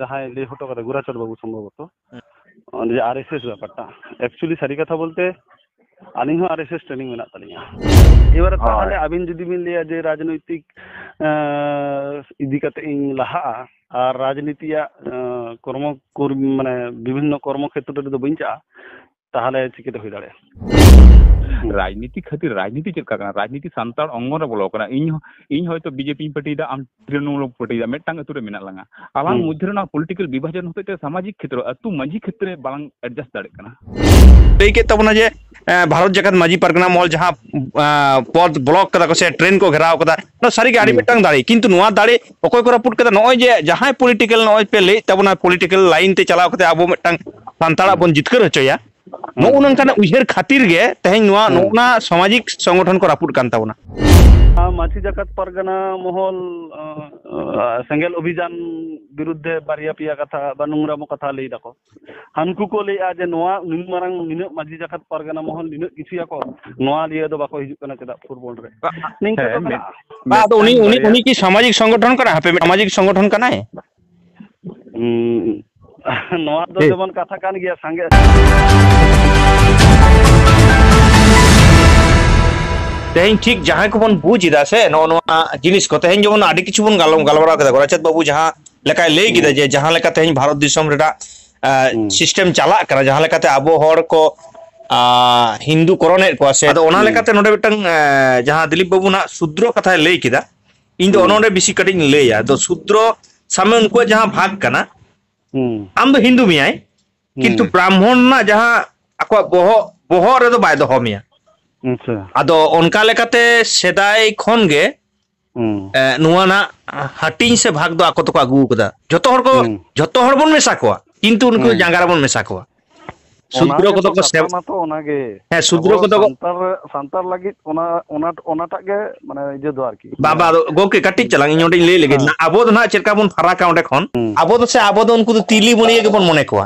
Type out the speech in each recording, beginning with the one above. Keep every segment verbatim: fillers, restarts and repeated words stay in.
ᱡᱟᱦᱟᱸᱭ ᱞᱟᱹᱭ ᱦᱚᱴᱚ ᱠᱟᱫᱟ ᱜᱩᱨᱟᱪᱚᱸᱫᱽ ᱵᱟᱹᱵᱩ ᱥᱚᱢᱵᱷᱚᱵᱚᱛᱚ, ᱚᱱᱮ ᱡᱮ ᱟᱨ ᱮᱥ ᱮᱥ ᱵᱮᱯᱟᱨᱴᱟ, actually ᱥᱟᱹᱨᱤ ᱠᱟᱛᱷᱟ ᱵᱚᱞᱛᱮ ᱟᱹᱞᱤᱧ ᱦᱚᱸ ᱟᱨ ᱮᱥ ᱮᱥ training ᱢᱮᱱᱟᱜ ᱛᱟᱹᱞᱤᱧᱟ᱾ ᱮᱵᱟᱨᱮ ᱦᱳᱭ᱾ ᱛᱟᱦᱚᱞᱮ ᱟᱹᱵᱤᱱ ᱡᱩᱫᱤ ᱵᱤᱱ ᱞᱟᱹᱭᱟ ᱡᱮ ᱨᱟᱡᱽᱱᱳᱭᱛᱤᱠ ᱮᱸ, ᱤᱫᱤ ᱠᱟᱛᱮ ᱤᱧ ᱞᱟᱦᱟᱜᱼᱟ ᱟᱨ ᱨᱟᱡᱽᱱᱤᱛᱤᱭᱟᱜ ᱮᱸ, ᱠᱚᱨᱢᱚ ᱠᱚᱨᱢᱤ ᱢᱟᱱᱮ ᱵᱤᱵᱷᱤᱱᱱᱚ ᱠᱚᱨᱢᱚ ᱠᱷᱮᱛᱨᱚ ᱨᱮᱫᱚ ᱵᱟᱹᱧ ᱪᱟᱜᱼᱟ, ᱛᱟᱦᱚᱞᱮ ᱪᱤᱠᱟᱹᱛᱮ ᱦᱩᱭ ᱫᱟᱲᱮᱭᱟᱜᱼᱟ? ᱨᱟᱡᱽᱱᱤᱛᱤ ᱠᱷᱟᱹᱛᱤᱨ ᱨᱟᱡᱽᱱᱤᱛᱤ ᱪᱮᱫ ᱞᱮᱠᱟ ᱠᱟᱱᱟ? ᱨᱟᱡᱽᱱᱤᱛᱤ ᱥᱟᱱᱛᱟᱲ ᱚᱝᱜᱚᱱ ᱨᱮ ᱵᱚᱞᱚ ᱠᱟᱱᱟ᱾ ᱤᱧ ᱦᱚᱸ, ᱤᱧ ᱦᱚᱭᱛᱳ ᱵᱤᱡᱮᱯᱤᱧ ᱯᱟᱹᱴᱤᱭᱮᱫᱟ, ᱟᱢ ᱛᱨᱤᱱᱢᱩᱞ ᱯᱟᱹᱴᱤᱭᱮᱫᱟ, ᱢᱤᱫᱴᱟᱝ ᱟᱹᱛᱩ ᱨᱮ ᱢᱮᱱᱟᱜ ᱞᱟᱝᱟ᱾ ᱟᱞᱟᱝ ᱦᱩᱸ᱾ ᱢᱚᱫᱽᱫᱷᱮ ᱨᱮᱱᱟᱜ ᱯᱚᱞᱤᱴᱤᱠᱟᱞ ᱵᱤᱵᱷᱟᱡᱚᱱ ᱦᱚᱛᱮᱡ ᱛᱮ ᱥᱟᱢᱟᱡᱤᱠ ᱠᱷᱮᱛᱨᱚ, ᱟᱹᱛᱩ ᱢᱟᱹᱡᱷᱤ ᱠᱷᱮᱛᱨᱮ ᱵᱟᱞᱟᱝ ᱮᱰᱡᱟᱥᱴ ᱫᱟᱲᱮᱭᱟᱜ ᱠᱟᱱᱟ᱾ ᱞᱟᱹᱭ ᱠᱮᱫ ᱛᱟᱵᱚᱱᱟ ᱡᱮ, ᱮᱸ, ᱵᱷᱟᱨᱚᱛ ᱡᱟᱠᱟᱛ ᱢᱟᱹᱡᱷᱤ ᱯᱟᱨᱜᱟᱱᱟ ᱢᱚᱦᱚᱞ ᱡᱟᱦᱟᱸ, ᱮᱸ, ᱯᱚᱫᱽ ᱵᱞᱚᱠ ᱠᱟᱫᱟ ᱠᱚ ᱥᱮ ᱴᱨᱮᱱ ᱠᱚ ᱜᱷᱮᱨᱟᱣ ᱠᱟᱫᱟ, ᱱᱚᱣᱟ ᱥᱟᱹᱨᱤᱜᱮ ᱟᱹᱰᱤ ᱦᱩᱸ᱾ ᱢᱤᱫᱴᱟᱝ ᱫᱟᱲᱮ᱾ ᱠᱤᱱᱛᱩ ᱱᱚᱣᱟ ᱫᱟᱲᱮ ᱚᱠᱚᱭ ᱠᱚ ᱨᱟᱹᱯᱩᱫ ᱠᱟᱫᱟ? ᱱᱚᱜᱼᱚᱭ ᱡᱮ ᱡᱟᱦᱟᱸᱭ ᱯᱚᱞᱤᱴᱤᱠᱟᱞ, ᱱᱚᱜᱼᱚᱭ ᱯᱮ ᱞᱟᱹᱭᱮᱫ ᱛᱟᱵᱚᱱᱟ, ᱯᱚᱞᱤᱴᱤᱠᱟᱞ ᱞᱟᱭᱤᱱ ᱛᱮ ᱪᱟᱞᱟᱣ ᱠᱟᱛᱮ ᱟᱵᱚ ᱢᱤᱫᱴᱟᱝ ᱥᱟᱱᱛᱟᱲᱟᱜ ᱦᱩᱸ᱾ ᱵᱚᱱ ᱡᱤᱛᱠᱟᱹᱨ ᱦᱚᱪᱚᱭᱟ, ᱱᱚᱜᱼᱚ ᱦᱩᱸ᱾ ᱱᱚᱝᱠᱟᱱᱟᱜ ᱩᱭᱦᱟᱹᱨ ᱠᱷᱟᱹᱛᱤᱨ ᱜᱮ ᱛᱮᱦᱮᱧ ᱱᱚᱣᱟ, ᱦᱩᱸ᱾ ᱱᱚᱜᱼᱚ ᱱᱟ ᱥᱟᱢᱟᱡᱤᱠ ᱥᱚᱝᱜᱚᱴᱷᱚᱱ ᱠᱚ ᱨᱟᱹᱯᱩᱫ ᱠᱟᱱ ᱛᱟᱵᱚᱱᱟ᱾ ᱟᱨ ᱢᱟᱹᱡᱷᱤ ᱡᱟᱠᱟᱛ ᱯᱟᱨᱜᱟᱱᱟ ᱢᱚᱦᱚᱞ, ᱟᱸ, ᱥᱮᱸᱜᱮᱞ ᱚᱵᱷᱤᱡᱟᱱ ᱵᱤᱨᱩᱫᱽᱫᱷᱮ ᱵᱟᱨᱭᱟ ᱯᱮᱭᱟ ᱠᱟᱛᱷᱟ ᱵᱟ ᱱᱚᱝᱨᱟᱢᱚ ᱠᱟᱛᱷᱟ ᱞᱟᱹᱭ ᱫᱟᱠᱚ᱾ ᱦᱟᱱᱠᱩ ᱠᱚ ᱞᱟᱹᱭᱮᱫᱼᱟ ᱡᱮ ᱱᱚᱣᱟ ᱱᱩᱱ ᱢᱟᱨᱟᱝ ᱱᱤᱱᱟᱹᱜ ᱢᱟᱹᱡᱷᱤ ᱡᱟᱠᱟᱛ ᱯᱟᱨᱜᱟᱱᱟ ᱢᱚᱦᱚᱞ ᱱᱤᱱᱟᱹᱜ ᱠᱤᱪᱷᱩᱭᱟᱠᱚ, ᱱᱚᱣᱟ ᱞᱤᱭᱟᱹ ᱫᱚ ᱵᱟᱠᱚ ᱦᱤᱡᱩᱜ ᱠᱟᱱᱟ ᱪᱮᱫᱟᱜ ᱯᱷᱩᱴᱵᱚᱞ ᱨᱮ? ᱱᱤᱝᱠᱟᱹ ᱦᱮᱸ, ᱠᱚ ᱢᱮᱱᱟᱜᱼᱟ᱾ ᱵᱟ, ᱟᱫᱚ ᱩᱱᱤ, ᱢᱤᱫᱴᱟᱝ ᱩᱱᱤ, ᱵᱟᱨᱭᱟ᱾ ᱩᱱᱤ ᱠᱤ ᱥᱟᱢᱟᱡᱤᱠ ᱥᱚᱝᱜᱚᱴᱷᱚᱱ ᱠᱟᱱᱟᱭ? ᱦᱟᱯᱮ, ᱢᱤᱫ ᱥᱟᱢᱟᱡᱤᱠ ᱥᱚᱝᱜᱚᱴᱷᱚᱱ ᱠᱟᱱᱟᱭ? ᱦᱩᱸ, ᱱᱚᱣᱟ ᱫᱚ ᱴᱷᱤᱠ᱾ ᱡᱮᱢᱚᱱ ᱠᱟᱛᱷᱟ ᱠᱟᱱ ᱜᱮᱭᱟ, ᱥᱟᱸᱜᱮ᱾ ᱛᱮᱦᱮᱧ ᱴᱷᱤᱠ ᱡᱟᱦᱟᱸᱭ ᱠᱚᱵᱚᱱ ᱵᱩᱡᱽ ᱮᱫᱟ ᱥᱮ, ᱱᱚᱜᱼᱚ ᱱᱚᱣᱟ ᱡᱤᱱᱤᱥ ᱠᱚ, ᱛᱮᱦᱮᱧ ᱡᱮᱢᱚᱱ ᱟᱹᱰᱤ ᱠᱤᱪᱷᱩ ᱵᱚᱱ ᱜᱟᱞᱚ-, ᱜᱟᱞᱢᱟᱨᱟᱣ ᱠᱮᱫᱟ, ᱜᱳᱨᱟᱪᱟᱸᱫᱽ ᱵᱟᱹᱵᱩ ᱡᱟᱦᱟᱸ ᱞᱮᱠᱟᱭ ᱞᱟᱹᱭ ᱠᱮᱫᱟ ᱦᱩᱸ᱾ ᱡᱮ ᱡᱟᱦᱟᱸ ᱞᱮᱠᱟ ᱛᱮᱦᱮᱧ ᱵᱷᱟᱨᱚᱛ ᱫᱤᱥᱚᱢ ᱨᱮᱱᱟᱜ, ᱟ, ᱦᱩᱸ᱾ ᱥᱤᱥᱴᱮᱢ ᱪᱟᱞᱟᱜ ᱠᱟᱱᱟ, ᱡᱟᱦᱟᱸ ᱞᱮᱠᱟᱛᱮ ᱟᱵᱚ ᱦᱚᱲ ᱠᱚ, ᱟ, ᱦᱤᱱᱫᱩ ᱠᱚᱨᱚᱱᱮᱫ ᱠᱚᱣᱟ ᱥᱮ, ᱟᱫᱚ ᱚᱱᱟ ᱦᱩᱸ᱾ ᱞᱮᱠᱟᱛᱮ ᱱᱚᱰᱮ ᱢᱤᱫᱴᱟᱝ, ᱟ, ᱡᱟᱦᱟᱸ ᱫᱤᱞᱤᱯ ᱵᱟᱹᱵᱩ ᱱᱟᱜ ᱥᱩᱫᱽᱨᱚ ᱠᱟᱛᱷᱟᱭ ᱞᱟᱹᱭ ᱠᱮᱫᱟ, ᱤᱧ ᱫᱚ ᱦᱩᱸ᱾ ᱚᱱᱚ ᱚᱸᱰᱮ ᱵᱮᱥᱤ ᱠᱟᱹᱴᱤᱡ ᱤᱧ ᱞᱟᱹᱭᱟ᱾ ᱟᱫᱚ ᱥᱩᱫᱽᱨᱚ ᱥᱟᱢᱮ ᱩᱱᱠᱩᱣᱟᱜ ᱡᱟᱦᱟᱸ ᱵᱷᱟᱜᱽ ᱠᱟᱱᱟ, ᱦᱩᱸ᱾ ᱟᱢ ᱫᱚ ᱦᱤᱱᱫᱩ ᱢᱮᱭᱟᱭ, ᱠᱤᱱᱛᱩ ᱦᱩᱸ᱾ ᱵᱨᱟᱦᱢᱚᱬ ᱨᱮᱱᱟᱜ ᱡᱟᱦᱟᱸ ᱟᱠᱚᱣᱟᱜ ᱵᱚᱦᱚᱜ, ᱵᱚᱦᱚᱜ ᱨᱮᱫᱚ ᱵᱟᱭ ᱫᱚᱦᱚ ᱢᱮᱭᱟ᱾ ᱟᱪᱪᱷᱟ᱾ ᱟᱫᱚ ᱚᱱᱠᱟ ᱞᱮᱠᱟᱛᱮ ᱥᱮᱫᱟᱭ ᱠᱷᱚᱱ ᱜᱮ, ᱦᱩᱸ᱾ ᱮ, ᱱᱚᱣᱟ ᱨᱮᱱᱟᱜ ᱦᱟᱹᱴᱤᱧ ᱥᱮ ᱵᱷᱟᱜᱽ ᱫᱚ ᱟᱠᱚ ᱫᱚᱠᱚ ᱟᱹᱜᱩ ᱟᱠᱟᱫᱟ᱾ ᱡᱷᱚᱛᱚ ᱦᱚᱲ ᱠᱚ, ᱦᱩᱸ᱾ ᱡᱷᱚᱛᱚ ᱦᱚᱲ ᱵᱚᱱ ᱢᱮᱥᱟ ᱠᱚᱣᱟ, ᱠᱤᱱᱛᱩ ᱩᱱᱠᱩ ᱦᱩᱸ᱾ ᱡᱟᱸᱜᱟ ᱨᱮᱵᱚᱱ ᱢᱮᱥᱟ ᱠᱚᱣᱟ᱾ ᱚᱱᱟ ᱥᱩᱫᱨᱚ ᱜᱮᱛᱚ ᱠᱚᱫᱚ ᱠᱚ ᱠᱟᱛᱷᱟ ᱥᱮᱵ-, ᱢᱟᱛᱚ ᱚᱱᱟᱜᱮ᱾ ᱦᱮᱸ, ᱥᱩᱫᱨᱚ ᱟᱵᱚ ᱠᱚᱫᱚ ᱠᱚ ᱥᱟᱱᱛᱟᱲ, ᱥᱟᱱᱛᱟᱲ ᱞᱟᱹᱜᱤᱫ ᱚᱱᱟ, ᱚᱱᱟ, ᱚᱱᱟᱴᱟᱜ ᱜᱮ ᱢᱟᱱᱮ ᱤᱭᱟᱹ ᱫᱚ ᱟᱨᱠᱤ, ᱵᱟᱵᱟ, ᱢᱟᱱᱮ ᱟᱫᱚ ᱜᱚᱝᱠᱮ, ᱠᱟᱹᱴᱤᱡ ᱪᱟᱞᱟᱝ ᱤᱧ ᱱᱚᱸᱰᱮᱧ ᱞᱟᱹᱭ ᱞᱮᱜᱮ᱾ ᱦᱮᱸ᱾ ᱟᱵᱚ ᱫᱚ ᱱᱟᱦᱟᱜ ᱪᱮᱫ ᱞᱮᱠᱟ ᱵᱚᱱ ᱯᱷᱟᱨᱟᱠᱟ ᱚᱸᱰᱮ ᱠᱷᱚᱱ? ᱦᱩᱸ᱾ ᱟᱵᱚ ᱫᱚ ᱥᱮ, ᱟᱵᱚ ᱫᱚ ᱩᱱᱠᱩ ᱫᱚ ᱛᱤᱞᱤ ᱵᱟᱹᱱᱤᱭᱟᱹ ᱜᱮᱵᱚᱱ ᱢᱚᱱᱮ ᱠᱚᱣᱟ᱾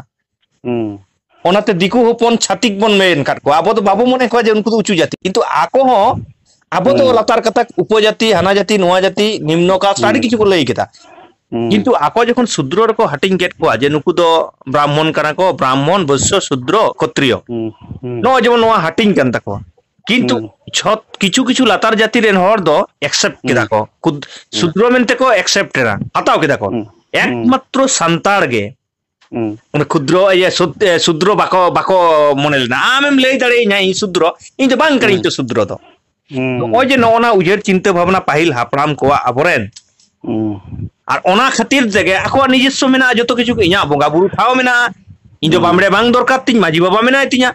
ᱦᱩᱸ᱾ ᱚᱱᱟᱛᱮ ᱫᱤᱠᱩ ᱦᱚᱯᱚᱱ ᱪᱷᱟᱹᱛᱤᱠ ᱵᱚᱱ ᱢᱮᱱ ᱟᱠᱟᱫ ᱠᱚᱣᱟ᱾ ᱟᱵᱚ ᱫᱚ ᱵᱟᱵᱚ ᱢᱚᱱᱮ ᱠᱚᱣᱟ ᱡᱮ ᱩᱱᱠᱩ ᱫᱚ ᱩᱸᱪᱩ ᱡᱟᱹᱛᱤ, ᱠᱤᱱᱛᱩ ᱟᱠᱚ ᱦᱚᱸ ᱟᱵᱚ ᱫᱚ ᱦᱩᱸ᱾ ᱞᱟᱛᱟᱨ ᱜᱟᱛᱟᱠ, ᱩᱯᱚᱡᱟᱹᱛᱤ, ᱦᱟᱱᱟ ᱡᱟᱹᱛᱤ, ᱱᱚᱣᱟ ᱡᱟᱹᱛᱤ, ᱱᱤᱢᱱᱚ ᱠᱟᱥᱴ, ᱟᱹᱰᱤ ᱦᱩᱸ᱾ ᱠᱤᱪᱷᱩ ᱠᱚ ᱞᱟᱹᱭ ᱠᱮᱫᱟ᱾ ᱦᱩᱸ᱾ ᱠᱤᱱᱛᱩ ᱟᱠᱚ ᱡᱚᱠᱷᱚᱱ ᱥᱩᱫᱨᱚ ᱨᱮᱠᱚ ᱦᱟᱹᱴᱤᱧ ᱠᱮᱫ ᱠᱚᱣᱟ, ᱡᱮ ᱱᱩᱠᱩ ᱫᱚ ᱵᱨᱟᱦᱢᱚᱱ ᱠᱟᱱᱟ ᱠᱚ, ᱵᱨᱟᱦᱢᱚᱱ, ᱵᱳᱭᱥᱭᱚ, ᱥᱩᱫᱨᱚ, ᱠᱷᱚᱛᱨᱤᱭᱚ, ᱦᱩᱸ, ᱦᱩᱸ᱾ ᱱᱚᱜᱼᱚᱭ ᱡᱮᱢᱚᱱ ᱱᱚᱣᱟ ᱦᱟᱹᱴᱤᱧ ᱠᱟᱱ ᱛᱟᱠᱚᱣᱟ, ᱠᱤᱱᱛᱩ ᱦᱩᱸ᱾ ᱪᱷᱚᱛ-, ᱠᱤᱪᱷᱩ ᱠᱤᱪᱷᱩ ᱞᱟᱛᱟᱨ ᱡᱟᱹᱛᱤ ᱨᱮᱱ ᱦᱚᱲ ᱫᱚ accept ᱠᱮᱫᱟ ᱦᱩᱸ᱾ ᱠᱚ, ᱠᱷᱩᱫ-, ᱦᱩᱸ᱾ ᱥᱩᱫᱨᱚ ᱢᱮᱱᱛᱮ ᱠᱚ accept ᱮᱫᱟ, ᱦᱟᱛᱟᱣ ᱠᱮᱫᱟ ᱠᱚ᱾ ᱦᱩᱸ᱾ ᱦᱩᱸ᱾ ᱮᱠᱢᱟᱛᱨᱚ ᱥᱟᱱᱛᱟᱲ ᱜᱮ ᱦᱩᱸ᱾ ᱚᱱᱟ ᱠᱷᱩᱫᱨᱚ, ᱤᱭᱟᱹ, ᱥᱩᱫ-, ᱮ, ᱥᱩᱫᱨᱚ ᱵᱟᱠᱚ, ᱵᱟᱠᱚ ᱢᱚᱱᱮ ᱞᱮᱱᱟ᱾ ᱟᱢᱮᱢ ᱞᱟᱹᱭ ᱫᱟᱲᱮᱭᱟᱹᱧᱟ ᱤᱧ ᱥᱩᱫᱨᱚ? ᱤᱧ ᱫᱚ ᱵᱟᱝ ᱠᱟᱹᱱᱟᱹᱧ ᱦᱩᱸ᱾ ᱛᱚ ᱥᱩᱫᱨᱚ ᱫᱚ᱾ ᱦᱩᱸ᱾ ᱱᱚᱜᱼᱚᱭ ᱡᱮ ᱱᱚᱜᱼᱚ ᱱᱟ ᱩᱭᱦᱟᱹᱨ ᱪᱤᱱᱛᱟᱹ ᱵᱷᱟᱵᱽᱱᱟ ᱯᱟᱹᱦᱤᱞ ᱦᱟᱯᱲᱟᱢ ᱠᱚᱣᱟᱜ ᱟᱵᱚᱨᱮᱱ, ᱦᱩᱸ᱾ ᱟᱨ ᱚᱱᱟ ᱠᱷᱟᱹᱛᱤᱨ ᱛᱮᱜᱮ ᱟᱠᱚᱣᱟᱜ ᱱᱤᱡᱚᱥᱥᱚ ᱢᱮᱱᱟᱜᱼᱟ, ᱡᱚᱛᱚ ᱠᱤᱪᱷᱩ ᱜᱮ᱾ ᱤᱧᱟᱹᱜ ᱵᱚᱸᱜᱟ ᱵᱩᱨᱩ ᱴᱷᱟᱶ ᱢᱮᱱᱟᱜᱼᱟ, ᱤᱧ ᱫᱚ ᱦᱩᱸ᱾ ᱵᱟᱢᱲᱮ ᱵᱟᱝ ᱫᱚᱨᱠᱟᱨ ᱛᱤᱧ, ᱢᱟᱹᱡᱷᱤ ᱵᱟᱵᱟ ᱢᱮᱱᱟᱭ ᱛᱤᱧᱟ᱾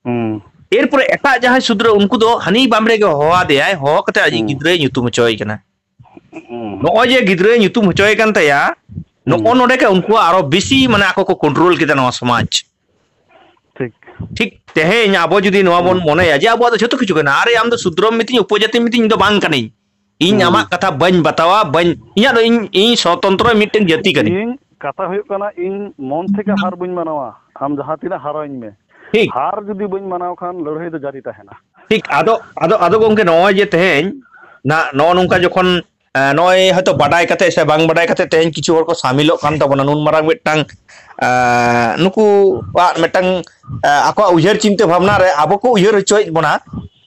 ᱦᱩᱸ᱾ ᱮᱨᱯᱚᱨᱮ ᱮᱴᱟᱜ ᱡᱟᱦᱟᱸᱭ ᱥᱩᱫᱨᱚ, ᱩᱱᱠᱩ ᱫᱚ ᱦᱟᱹᱱᱤ ᱵᱟᱢᱲᱮ ᱜᱮ ᱦᱚᱦᱚ ᱟᱫᱮᱭᱟᱭ, ᱦᱚᱦᱚ ᱠᱟᱛᱮ ᱟᱡᱤᱡ ᱦᱩᱸ᱾ ᱜᱤᱫᱽᱨᱟᱹᱭ ᱧᱩᱛᱩᱢ ᱦᱚᱪᱚᱭᱮ ᱠᱟᱱᱟ᱾ ᱦᱩᱸ᱾ ᱱᱚᱜᱼᱚᱭ ᱡᱮ ᱜᱤᱫᱽᱨᱟᱹᱭ ᱧᱩᱛᱩᱢ ᱦᱚᱪᱚᱭᱮ ᱠᱟᱱ ᱛᱟᱭᱟ, ᱦᱩᱸ᱾ ᱱᱚᱜᱼᱚ ᱱᱚᱰᱮ ᱜᱮ ᱩᱱᱠᱩᱣᱟᱜ ᱟᱨᱚ ᱵᱮᱥᱤ, ᱢᱟᱱᱮ, ᱟᱠᱚ ᱠᱚ control ᱠᱮᱫᱟ ᱱᱚᱣᱟ ᱥᱚᱢᱟᱡᱽ᱾ ᱴᱷᱤᱠ᱾ ᱴᱷᱤᱠ ᱛᱮᱦᱮᱧ ᱟᱵᱚ ᱡᱩᱫᱤ ᱱᱚᱣᱟ ᱵᱚᱱ ᱦᱩᱸ᱾ ᱢᱚᱱᱮᱭᱟ ᱡᱮ ᱟᱵᱚᱣᱟᱜ ᱫᱚ ᱡᱷᱚᱛᱚ ᱠᱤᱪᱷᱩ ᱠᱟᱱᱟ, ᱟᱨᱮ, ᱟᱢ ᱫᱚ ᱥᱩᱫᱨᱚᱢ ᱢᱤᱛᱟᱹᱧ, ᱩᱯᱚᱡᱟᱹᱛᱤᱢ ᱢᱤᱛᱟᱹᱧ, ᱤᱧ ᱫᱚ ᱵᱟᱝ ᱠᱟᱹᱱᱟᱹᱧ, ᱤᱧ ᱦᱩᱸ᱾ ᱟᱢᱟᱜ ᱠᱟᱛᱷᱟ ᱵᱟᱹᱧ ᱵᱟᱛᱟᱣᱟ, ᱵᱟᱹᱧ, ᱤᱧᱟᱹᱜ ᱫᱚ ᱤᱧ, ᱤᱧ ᱥᱚᱛᱚᱱᱛᱨᱚ ᱢᱤᱫᱴᱮᱱ ᱡᱟᱹᱛᱤ ᱠᱟᱹᱱᱟᱹᱧ᱾ ᱤᱧ ᱠᱟᱛᱷᱟ ᱦᱩᱭᱩᱜ ᱠᱟᱱᱟ, ᱤᱧ ᱢᱚᱱ ᱛᱷᱮᱠᱮ ᱦᱟᱨ ᱵᱟᱹᱧ ᱢᱟᱱᱟᱣᱟ, ᱟᱢ ᱡᱟᱦᱟᱸ ᱛᱤᱱᱟᱹᱜ ᱦᱟᱨᱟᱣᱤᱧ ᱢᱮ᱾ ᱴᱷᱤᱠ᱾ ᱦᱟᱨ ᱡᱩᱫᱤ ᱵᱟᱹᱧ ᱢᱟᱱᱟᱣ ᱠᱷᱟᱱ ᱞᱟᱹᱲᱦᱟᱹᱭ ᱫᱚ ᱡᱟᱹᱨᱤ ᱛᱟᱦᱮᱱᱟ᱾ ᱴᱷᱤᱠ᱾ ᱟᱫᱚ, ᱟᱫᱚ, ᱟᱫᱚ ᱜᱚᱝᱠᱮ, ᱱᱚᱜᱼᱚᱭ ᱡᱮ ᱛᱮᱦᱮᱧ ᱱᱟ-, ᱱᱚᱜᱼᱚ ᱱᱚᱝᱠᱟ ᱡᱚᱠᱷᱚᱱ, ᱮ, ᱱᱚᱜᱼᱚᱭ ᱦᱚᱭᱛᱳ ᱵᱟᱰᱟᱭ ᱠᱟᱛᱮ ᱥᱮ ᱵᱟᱝ ᱵᱟᱰᱟᱭ ᱠᱟᱛᱮ ᱛᱮᱦᱮᱧ ᱠᱤᱪᱷᱩ ᱦᱚᱲ ᱠᱚ ᱥᱟᱢᱤᱞᱚᱜ ᱠᱟᱱ ᱛᱟᱵᱚᱱᱟ ᱱᱩᱱ ᱢᱟᱨᱟᱝ ᱢᱤᱫᱴᱟᱝ, ᱮ, ᱱᱩᱠᱩᱣᱟᱜ ᱢᱤᱫᱴᱟᱝ, ᱮ, ᱟᱠᱚᱣᱟᱜ ᱩᱭᱦᱟᱹᱨ ᱪᱤᱱᱛᱟᱹ ᱵᱷᱟᱵᱽᱱᱟ ᱨᱮ ᱟᱵᱚ ᱠᱚ ᱩᱭᱦᱟᱹᱨ ᱦᱚᱪᱚᱭᱮᱫ ᱵᱚᱱᱟ᱾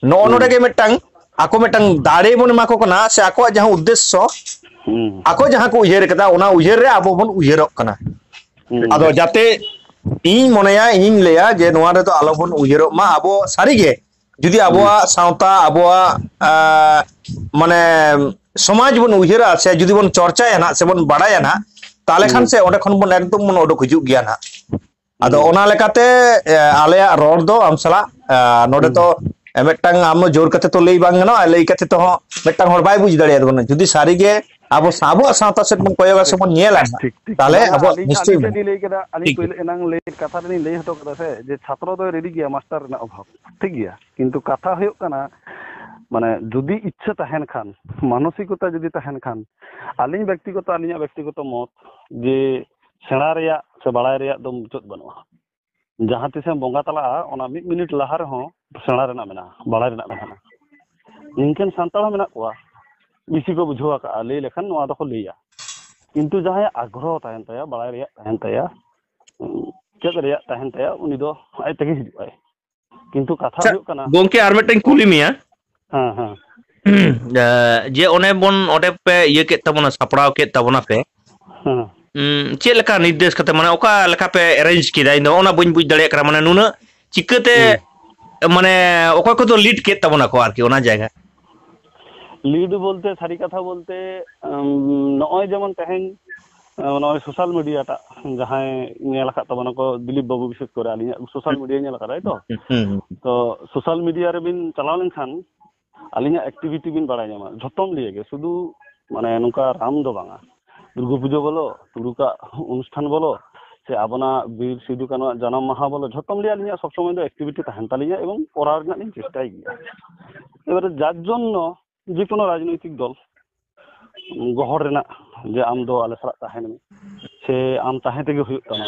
ᱱᱚᱜᱼᱚ ᱱᱚᱰᱮ ᱦᱩᱸ᱾ ᱜᱮ ᱢᱤᱫᱴᱟᱝ ᱟᱠᱚ ᱢᱤᱫᱴᱟᱝ ᱫᱟᱲᱮ ᱵᱚᱱ ᱮᱢᱟ ᱠᱚ ᱠᱟᱱᱟ, ᱥᱮ ᱟᱠᱚᱣᱟᱜ ᱡᱟᱦᱟᱸ ᱩᱫᱽᱫᱮᱥᱥᱚ, ᱦᱩᱸ᱾ ᱟᱠᱚ ᱡᱟᱦᱟᱸ ᱠᱚ ᱩᱭᱦᱟᱹᱨ ᱠᱟᱫᱟ, ᱚᱱᱟ ᱩᱭᱦᱟᱹᱨ ᱨᱮ ᱟᱵᱚ ᱵᱚᱱ ᱩᱭᱦᱟᱹᱨᱚᱜ ᱠᱟᱱᱟ᱾ ᱦᱩᱸ᱾ ᱟᱫᱚ ᱡᱟᱛᱮ ᱤᱧ ᱢᱚᱱᱮᱭᱟ, ᱤᱧᱤᱧ ᱞᱟᱹᱭᱟ ᱡᱮ ᱱᱚᱣᱟ ᱨᱮᱫᱚ ᱟᱞᱚᱵᱚᱱ ᱩᱭᱦᱟᱹᱨᱚᱜ ᱢᱟ᱾ ᱟᱵᱚ ᱥᱟᱹᱨᱤᱜᱮ ᱡᱩᱫᱤ ᱦᱩᱸ᱾ ᱟᱵᱚᱣᱟᱜ ᱥᱟᱶᱛᱟ, ᱟᱵᱚᱣᱟᱜ, ᱟ, ᱢᱟᱱᱮ, ᱥᱚᱢᱟᱡᱽ ᱵᱚᱱ ᱩᱭᱦᱟᱹᱨᱟ ᱥᱮ ᱡᱩᱫᱤ ᱵᱚᱱ ᱪᱚᱨᱪᱟᱭᱟ ᱱᱟᱦᱟᱜ ᱥᱮ ᱵᱚᱱ ᱵᱟᱲᱟᱭᱟ ᱱᱟᱦᱟᱜ, ᱛᱟᱦᱚᱞᱮ ᱠᱷᱟᱱ ᱦᱩᱸ᱾ ᱥᱮ ᱚᱸᱰᱮ ᱠᱷᱚᱱ ᱵᱚᱱ ᱮᱠᱫᱚᱢ ᱵᱚᱱ ᱩᱰᱩᱠ ᱦᱤᱡᱩᱜ ᱜᱮᱭᱟ ᱱᱟᱦᱟᱜ᱾ ᱟᱫᱚ ᱦᱩᱸ᱾ ᱚᱱᱟ ᱞᱮᱠᱟᱛᱮ, ᱮ, ᱟᱞᱮᱭᱟᱜ ᱨᱚᱲ ᱫᱚ ᱟᱢ ᱥᱟᱞᱟᱜ, ᱮ, ᱱᱚᱰᱮ ᱦᱩᱸ᱾ ᱛᱚ, ᱮ, ᱢᱤᱫᱴᱟᱝ ᱟᱢ ᱡᱳᱨ ᱠᱟᱛᱮ ᱛᱚ ᱞᱟᱹᱭ ᱵᱟᱝ ᱜᱟᱱᱚᱜᱼᱟ, ᱞᱟᱹᱭ ᱠᱟᱛᱮ ᱛᱮᱦᱚᱸ ᱢᱤᱫᱴᱟᱝ ᱦᱚᱲ ᱵᱟᱭ ᱵᱩᱡᱽ ᱫᱟᱲᱮᱭᱟᱜ ᱛᱟᱵᱚᱱᱟ᱾ ᱡᱩᱫᱤ ᱥᱟᱹᱨᱤᱜᱮ ᱟᱵᱚ ᱥᱟ-, ᱟᱵᱚᱣᱟᱜ ᱥᱟᱶᱛᱟ ᱥᱮᱫ ᱵᱚᱱ ᱠᱚᱭᱚᱜᱟ ᱥᱮ ᱵᱚᱱ ᱧᱮᱞᱟ ᱴᱷᱤᱠ, ᱱᱟᱦᱟᱜ, ᱴᱷᱤᱠ, ᱴᱷᱤᱠ᱾ ᱛᱟᱦᱚᱞᱮ ᱵᱟᱝᱟ, ᱟᱵᱚᱣᱟᱜ ᱟᱹᱞᱤᱧ, ᱱᱤᱥᱪᱚᱭ ᱟᱹᱞᱤᱧ ᱴᱷᱮᱱ ᱢᱮᱱᱟᱜᱼᱟ᱾ ᱞᱤᱧ ᱞᱟᱹᱭ ᱠᱮᱫᱟ, ᱟᱹᱞᱤᱧ ᱴᱷᱤᱠ᱾ ᱯᱳᱭᱞᱳ ᱮᱱᱟᱝ ᱞᱟᱹᱭ ᱠᱟᱛᱷᱟ ᱨᱮᱞᱤᱧ ᱞᱟᱹᱭ ᱦᱚᱴᱚ ᱠᱟᱫᱟ ᱥᱮ, ᱡᱮ ᱪᱷᱟᱛᱨᱚ ᱫᱚᱭ ᱨᱮᱰᱤ ᱜᱮᱭᱟ ᱢᱟᱥᱴᱟᱨ ᱨᱮᱱᱟᱜ ᱚᱵᱷᱟᱵᱽ᱾ ᱴᱷᱤᱠ ᱜᱮᱭᱟ, ᱠᱤᱱᱛᱩ ᱠᱟᱛᱷᱟ ᱦᱩᱭᱩᱜ ᱠᱟᱱᱟ, ᱢᱟᱱᱮ, ᱡᱩᱫᱤ ᱤᱪᱪᱷᱟᱹ ᱛᱟᱦᱮᱱ ᱠᱷᱟᱱ, ᱢᱟᱱᱚᱥᱤᱠᱚᱛᱟ ᱡᱩᱫᱤ ᱛᱟᱦᱮᱱ ᱠᱷᱟᱱ, ᱟᱹᱞᱤᱧ ᱵᱮᱠᱛᱤᱜᱚᱛᱚ, ᱟᱹᱞᱤᱧᱟᱜ ᱵᱮᱠᱛᱤᱜᱚᱛᱚ ᱢᱚᱛ, ᱡᱮ ᱥᱮᱬᱟ ᱨᱮᱭᱟᱜ ᱥᱮ ᱵᱟᱲᱟᱭ ᱨᱮᱭᱟᱜ ᱫᱚ ᱢᱩᱪᱟᱹᱫ ᱵᱟᱹᱱᱩᱜᱼᱟ᱾ ᱡᱟᱦᱟᱸ ᱛᱤᱥᱮᱢ ᱵᱚᱸᱜᱟ ᱛᱟᱞᱟᱜᱼᱟ, ᱚᱱᱟ ᱢᱤᱫ ᱢᱤᱱᱤᱴ ᱞᱟᱦᱟ ᱨᱮᱦᱚᱸ ᱥᱮᱬᱟ ᱨᱮᱱᱟᱜ ᱢᱮᱱᱟᱜᱼᱟ, ᱵᱟᱲᱟᱭ ᱨᱮᱱᱟᱜ ᱢᱮᱱᱟᱜᱼᱟ᱾ ᱱᱤᱝᱠᱟᱹᱱ ᱥᱟᱱᱛᱟᱲ ᱦᱚᱸ ᱢᱮᱱᱟᱜ ᱠᱚᱣᱟ, ᱵᱤᱥᱤ ᱠᱚ ᱵᱩᱡᱷᱟᱹᱣ ᱟᱠᱟᱫᱼᱟ, ᱞᱟᱹᱭ ᱞᱮᱠᱷᱟᱱ ᱱᱚᱣᱟ ᱫᱚᱠᱚ ᱞᱟᱹᱭᱟ᱾ ᱠᱤᱱᱛᱩ ᱡᱟᱦᱟᱸᱭᱟᱜ ᱟᱜᱽᱨᱚᱦᱚ ᱛᱟᱦᱮᱱ ᱛᱟᱭᱟ, ᱵᱟᱲᱟᱭ ᱨᱮᱭᱟᱜ ᱛᱟᱦᱮᱱ ᱛᱟᱭᱟ, ᱩᱸ, ᱪᱮᱫ ᱨᱮᱭᱟᱜ ᱛᱟᱦᱮᱱ ᱛᱟᱭᱟ, ᱩᱱᱤ ᱫᱚ ᱟᱡ ᱛᱮᱜᱮ ᱦᱤᱡᱩᱜ ᱟᱭ᱾ ᱠᱤᱱᱛᱩ ᱠᱟᱛᱷᱟ ᱟᱪᱪᱷᱟ, ᱦᱩᱭᱩᱜ ᱠᱟᱱᱟ, ᱜᱚᱝᱠᱮ, ᱟᱨ ᱢᱤᱫᱴᱮᱱ ᱠᱩᱞᱤ ᱢᱮᱭᱟ᱾ ᱦᱮᱸ, ᱦᱮᱸ᱾ ᱮ, ᱡᱮ ᱚᱱᱮ ᱵᱚᱱ, ᱚᱸᱰᱮ ᱯᱮ ᱤᱭᱟᱹ ᱠᱮᱫ ᱛᱟᱵᱚᱱᱟ, ᱥᱟᱯᱲᱟᱣ ᱠᱮᱫ ᱛᱟᱵᱚᱱᱟ ᱯᱮ, ᱦᱮᱸ᱾ ᱩᱸ, ᱪᱮᱫ ᱞᱮᱠᱟ ᱱᱤᱨᱫᱮᱥ ᱠᱟᱛᱮ, ᱢᱟᱱᱮ ᱚᱠᱟ ᱞᱮᱠᱟ ᱯᱮ arrange ᱠᱮᱫᱟ? ᱤᱧ ᱫᱚ ᱚᱱᱟ ᱵᱟᱹᱧ ᱵᱩᱡᱽ ᱫᱟᱲᱮᱭᱟᱜ ᱠᱟᱱᱟ, ᱢᱟᱱᱮ ᱱᱩᱱᱟᱹᱜ ᱪᱤᱠᱟᱹᱛᱮ, ᱦᱩᱸ᱾ ᱢᱟᱱᱮ ᱚᱠᱚᱭ ᱠᱚᱫᱚ lead ᱠᱮᱫ ᱛᱟᱵᱚᱱᱟ ᱠᱚ ᱟᱨᱠᱤ ᱚᱱᱟ ᱡᱟᱭᱜᱟ? Lead ᱵᱚᱞᱛᱮ, ᱥᱟᱹᱨᱤ ᱠᱟᱛᱷᱟ ᱵᱚᱞᱛᱮ, ᱩᱸ, ᱱᱚᱜᱼᱚᱭ ᱡᱮᱢᱚᱱ ᱛᱮᱦᱮᱧ, ᱩᱸ, ᱱᱚᱜᱼᱚᱭ social media ᱴᱟᱜ ᱡᱟᱦᱟᱸᱭ ᱧᱮᱞ ᱟᱠᱟᱫ ᱛᱟᱵᱚᱱᱟ ᱠᱚ, ᱫᱤᱞᱤᱯ ᱵᱟᱹᱵᱩ ᱵᱤᱥᱮᱥ ᱠᱚᱨᱮ, ᱟᱹᱞᱤᱧᱟᱜ social media ᱧᱮᱞ ᱟᱠᱟᱫᱟᱭ ᱛᱚ᱾ ᱦᱩᱸ, ᱦᱩᱸ, ᱦᱩᱸ᱾ ᱛᱚ social media ᱨᱮᱵᱤᱱ ᱪᱟᱞᱟᱣ ᱞᱮᱱᱠᱷᱟᱱ ᱟᱹᱞᱤᱧᱟᱜ activity ᱵᱤᱱ ᱵᱟᱲᱟᱭ ᱧᱟᱢᱟ, ᱡᱷᱚᱛᱚᱢ ᱞᱤᱭᱮ ᱜᱮ, ᱥᱩᱫᱷᱩ ᱢᱟᱱᱮ ᱱᱚᱝᱠᱟ ᱨᱟᱢ ᱫᱚ ᱵᱟᱝᱟ, ᱫᱩᱨᱜᱟᱹ ᱯᱩᱡᱟᱹ ᱵᱚᱞᱚ, ᱛᱩᱲᱩᱠᱟᱜ ᱚᱱᱩᱥᱴᱷᱟᱱ ᱵᱚᱞᱚ, ᱥᱮ ᱟᱵᱚᱱᱟᱜ ᱵᱤᱨ ᱥᱤᱫᱩ ᱠᱟᱹᱱᱩᱣᱟᱜ ᱡᱟᱱᱟᱢ ᱢᱟᱦᱟ ᱵᱚᱞᱚ, ᱡᱷᱚᱛᱚᱢ ᱞᱤᱭᱮ ᱟᱹᱞᱤᱧᱟᱜ ᱥᱚᱵ ᱥᱚᱢᱚᱭ ᱫᱚ activity ᱛᱟᱦᱮᱱ ᱛᱟᱹᱞᱤᱧᱟ ᱮᱵᱚᱝ ᱠᱚᱨᱟᱣ ᱨᱮᱱᱟᱜ ᱞᱤᱧ ᱪᱮᱥᱴᱟᱭ ᱜᱮᱭᱟ᱾ ᱮᱵᱟᱨᱮ ᱡᱟᱨ ᱡᱚᱱᱱᱚ ᱡᱮ ᱠᱳᱱᱳ ᱨᱟᱡᱽᱱᱳᱭᱛᱤᱠ ᱫᱚᱞ ᱜᱚᱦᱚᱲ ᱨᱮᱱᱟᱜ, ᱡᱮ ᱟᱢ ᱫᱚ ᱟᱞᱮ ᱥᱟᱞᱟᱜ ᱛᱟᱦᱮᱱ ᱢᱮ, ᱥᱮ ᱟᱢ ᱛᱟᱦᱮᱸ ᱛᱮᱜᱮ ᱦᱩᱭᱩᱜ ᱛᱟᱢᱟ᱾